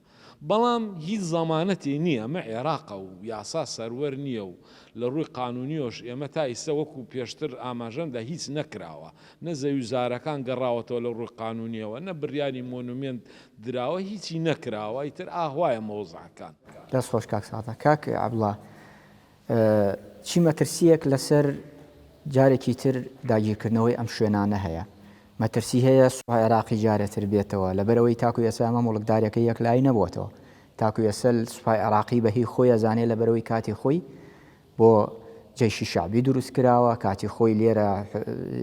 بەڵام هیچ زەمانەتێ نییە، ئەمە عێراقە و یاسا سەروەر نییە و لە ڕووی قانونییەوەش ئێمە تا ئیستە وەکو پێشتر ئاماژەم دا هیچ نەکراوە، نە زەویوزارەکان گەڕاوەتەوە لە ڕووی قانونییەوە، نە بڕیاری مۆنومێنت دراوە، هیچی نەکراوە، ئیتر ئاوایە مەوزعەکان. دەست خۆش کاک سادق. کاک عەبدوڵا چی مەترسییەک لەسەر جارێکی تر داگیرکردنەوەی ئەم شوێنانە هەیە؟ مەترسی هەیە سوپای عێراقی جارێ تر بێتەوە، لەبەرئەوەی تاکو ئێستا ئەمە موڵکداریەکەی یەکلایی نەبووەتەوە، تاکو ئێستا سوپای عێراقی بە هی خۆی ئەزانێ لەبەرئەوەی کاتی خۆی بۆ جەیشی شەعبی دروست کراوە، کاتی خۆی لێرە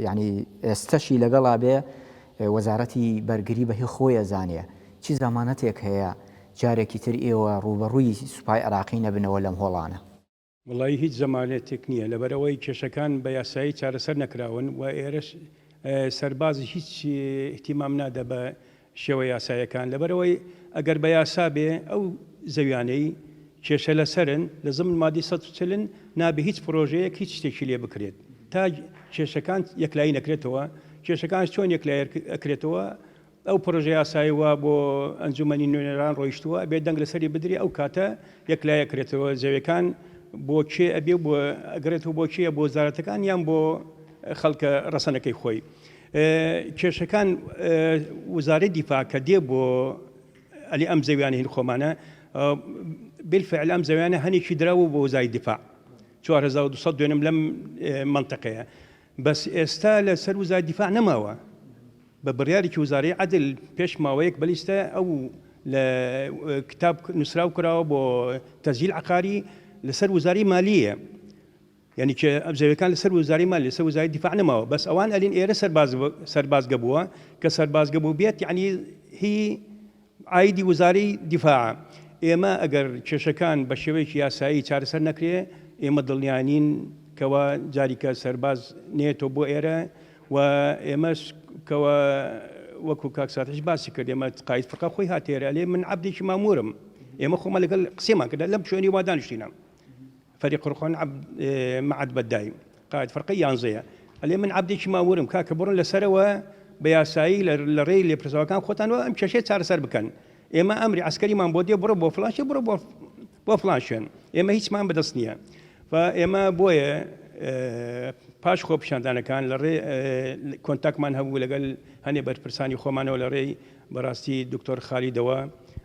یانی ئێستەشی لەگەڵا بێ وەزارەتی بەرگری بە هی خۆی ئەزانێ، چی زەمانەتێک هەیە جارێکی تر ئێوە ڕووبەڕووی سوپای عێراقی نەبنەوە لەم هۆڵانە؟ وەڵایی هیچ زەمانەتێک نییە لەبەرئەوەی کێشەکان بە یاسایی چارەسەر نەکراون و ئێرەش سەرباز هیچ ئیهتیمام نادا بە شێوە یاسایەکان لەبەرئەوەی ئەگەر بە یاسا بێ ئەو زەویانەی کێشە لەسەرن لە زمن مادەی 140 نابێ هیچ پرۆژەیەک هیچ شتێکی لێ بکرێت تا کێشەکان یەکلایی نەکرێتەوە کێشەکان چۆن یەکلایی ئەکرێتەوە ئەو پرۆژە یاسایە وا بۆ ئەنجومەنی نوێنەران ڕۆیشتووە ئەبێ دەنگ لەسەری بدرێ ئەو کاتە یەکلای ئەکرێتەوە زەویەکان بۆ کێ ئەبێ بۆ ئەگرێتەوە بۆ کێ بۆ وەزارەتەکان یان بۆ خەڵکە ڕەسەنەکەی خۆی کێشەکان وزارەی دیفاع کە دێ بۆ ئەلی ئەم زەویانە هین خۆمانە بالفعل ئەم زەویانە هەنێکی دراوە بۆ وزاری دیفاع 4200 دوێنم لەم منطقەیە بەس ئێستا لەسەر وزاری دیفاع نەماوە بە بڕیارێکی وزارەی عەدل پێش ماوەیەک بەلیستە ئەو لە کتاب نووسراو کراوە بۆ تەسجیل عقاری. لەسەر وزارەی مالیە یعنی کێ ئەم زەویەکان لەسەر وزارەی مالی لەسەر وزارەی دیفاع نەماوە بەس ئەوان ئەلین ئێرە سەرباز سەربازگە بووە کە سەربازگە بوو بێت یعنی هی عایدی وزارەی دیفاعە ئێمە ئەگەر کێشەکان بە شێوەیەکی یاسایی چارەسەر نەکرێ ئێمە دڵنیانین کەوا جاریکە سەرباز نێتەوە بۆ ئێرە و ئێمەش کەوا وەکو کاک ساتحیش باسی کرد ئێمە قاید فرقە خۆی هاتە ئێرە ئەلێ من عەبدێکی مامورم ئێمە خۆمان لەگەڵ قسەمان کرد لەم شوێنی وا دانیشتینە فەریق ڕوخان مەعەد بەدای قائد فرقەی یانزەیە ئەلێ من عەبدێکی مامورم کاکە بڕۆن لەسەرەوە بە یاسایی لە ڕێی لێپرسراوەکان خۆتانەوە ئەم کێشەیە چارەسەر بکەن ئێمە ئەمری عەسکەریمان بۆ دێ بڕۆ بۆ فڵان شوێن بڕۆ بۆ بۆ فڵان شوێن ئێمە هیچمان بەدەست نییە و ئێمە بۆیە پاش خۆپیشاندانەکان لە ڕێ کۆنتاکمان هەبوو لەگەل هەنێ بەرپرسانی خۆمانەوە لە ڕێی بەڕاستی دکتۆر خالیدەوە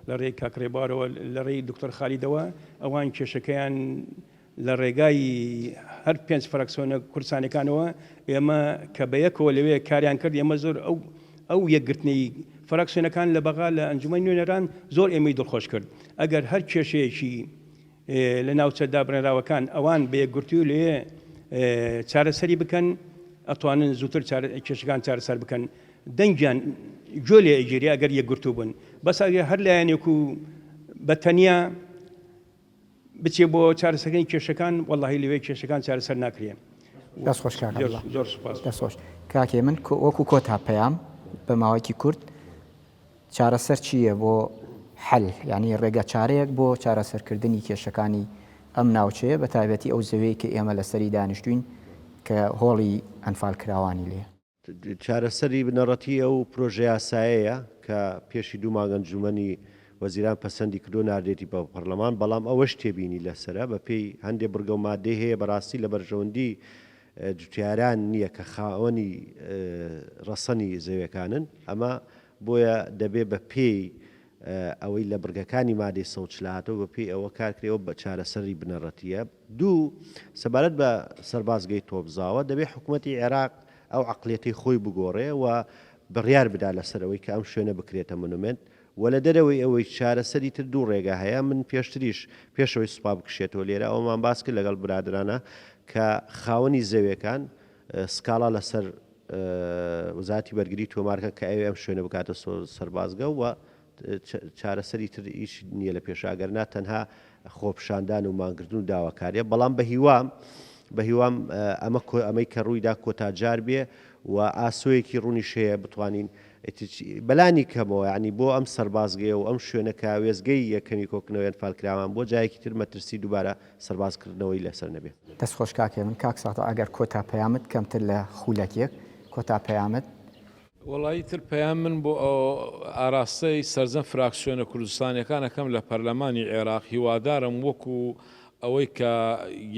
لە ڕێی کاک ڕێبارەوە لە ڕێی دکتۆر خالیدەوە ئەوان کێشەکەیان لە ڕێگای هەر پێنج فراکسیۆنە کوردستانیەکانەوە ئێمە کە بە یەکەوە لەوێ کاریان کرد ئێمە زۆر ئەو ئەو یەکگرتنەی فراکسیۆنەکان لە بەغا لە ئەنجومەنی نوێنەران زۆر ئێمەی دڵخۆش کرد ئەگەر هەر کێشەیەکی لە ناوچە دابڕێنراوەکان ئەوان بە یەکگرتووی لەوێ چارەسەری بکەن ئەتوانن زووتر کێشەکان چارەسەر بکەن دەنگیان گوێ لێ ئەگیرێ ئەگەر یەکگرتوو بن بەس ئەگەر هەر لایەنێک و بە تەنیا بچێ بۆ چارەسەرکردنی کێشەکان وەڵاهی لەوێ کێشەکان چارەسەر ناکرێ. دەست خۆش کاک عەبدوڵا. زۆر سوپاس. دەست خۆش کاک هێمن وەکو کۆتا پەیام بە ماوەیەکی کورت چارەسەر چییە بۆ حەل یعنی ڕێگە چارەیەک بۆ چارەسەرکردنی کێشەکانی ئەم ناوچەیە بە تایبەتی ئەو زەویەی کە ئێمە لەسەری دانیشتوین کە هۆڵی ئەنفالکراوانی لێ. چارەسەری بنەڕەتی ئەو پرۆژەیاسایەیە کە پێشی دوو مانگ ئەنجوومەنی وەزیران پەسەندی کردووە ناردێتی بۆ پەرلەمان، بەڵام ئەوەش تێبینی لەسەرە بەپێی هەندێ بڕگە و مادەی هەیە بەڕاستی لە بەرژەوەندی جوتیاران نییە کە خاوەنی ڕەسەنی زەویەکانن ئەمە بۆیە دەبێ بەپێی ئەوەی لە بڕگەکانی مادەی 140 هاتووە بەپێی ئەوە کار کرێ و چارەسەری بنەڕەتییە. دوو، سەبارەت بە سەربازگەی تۆپزاوە، دەبێ حکومەتی عێراق ئەو عەقڵیەتەی خۆی بگۆڕێ و بڕیار بدا لەسەر ئەوەی کە ئەم شوێنە بکرێتە مونومێنت و لە دەرەوەی ئەوەی چارەسەری تر دوو ڕێگا هەیە، من پێشتریش پێش ئەوەی سوپا بکشێتەوە لێرە ئەوەمان باس کرد لەگەڵ برادەرانا کە خاوەنی زەوێکان سکاڵا لەسەر وەزارەتی بەرگری تۆمار کەن کە ئەوێ ئەم شوێنە بکاتە سەربازگە و چارەسەری تر هیچ نییە لە پێشا گەرنا تەنها خۆپیشاندان و مانگرتن و داواکاریە بەڵام بە هیوام بە هیوام ئەمە ئەمەی کە ڕوویدا کۆتا جار بێ و ئاسۆیەکی ڕوونیش هەیە بتوانین بەلانی کەمەوە یعنی بۆ ئەم سەربازگەیە و ئەم شوێنە کە وێستگەی یەکەمی کۆکردنەوەی ئەنفالکراوان بۆ جارێکی تر مەترسی دووبارە سەربازکردنەوەی لەسەر نەبێ. دەست خۆش کاک هێمن. کاک ساتع ئەگەر کۆتا پەیامت کەمتر لە خولەکێک کۆتا پەیامت. وەڵا ئیتر پەیام من بۆ ئاراستەی سەرجەم فراکسیۆنە کوردستانیەکان ئەکەم لە پەرلەمانی عێراق هیوادارم وەکو ئەوەی کە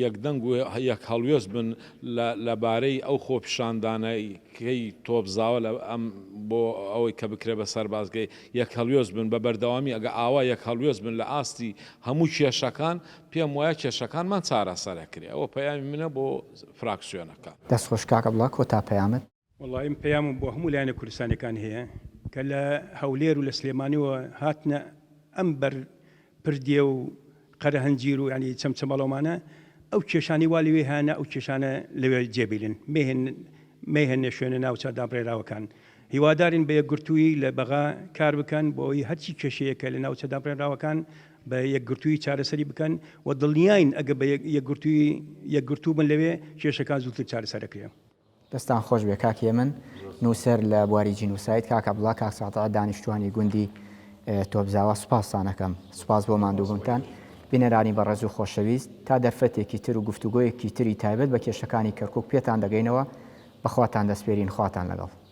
یەک دەنگ و یەک هەڵوێست بن لە لە بارەی ئەو خۆپیشاندانەی کەی تۆپزاوە لە ئەم بۆ ئەوەی کە بکرێ بە سەربازگەی یەک هەڵوێست بن بە بەردەوامی ئەگە ئاوا یەک هەڵوێست بن لە ئاستی هەموو کێشەکان پێم وایە کێشەکانمان چارەسەر ئەکرێ ئەوە پەیامی منە بۆ فراکسیۆنەکان. دەست خۆش کاک عەبدوڵا کۆتا پەیامت. وەڵایی من پەیامم بۆ هەموو لایەنە کوردستانیەکان هەیە کە لە هەولێر و لە سلێمانیەوە هاتنە ئەم بەر پردێ و قەرەهەنجیر و یانی چەمچەماڵەومانە ئەو کێشانەی وا لەوێ هەیانە ئەو کێشانە لەوێ جێبیلن مەیهێن مەیهێنە شوێنە ناوچە دابڕێراوەکان هیوادارین بە یەکگرتوویی لە بەغا کار بکەن بۆ ئەوەی هەرچی کێشەیەکە لە ناوچە دابڕێنراوەکان بە یەکگرتوویی چارەسەری بکەن و دڵنیاین ئەگە بە یەکگرتوویی یەکگرتوو بن لەوێ کێشەکان زووتر چارەسەر دەکرێن. دەستان خۆش بێ کاک هێمن نووسەر لە بواری جینوساید، کاک عەبدوڵا، کاک ساتع دانیشتووانی گوندی تۆپزاوا سوپاستان ئەکەم. سوپاس بۆ ماندووبوونتان. بینەرانی بەڕێز و خۆشەویست تا دەرفەتێکی تر و گفتوگۆیەکی تری تایبەت بە کێشەکانی کەرکووک پێتان دەگەینەوە. بە خواتان دەسپێرین خواتان لەگەڵ.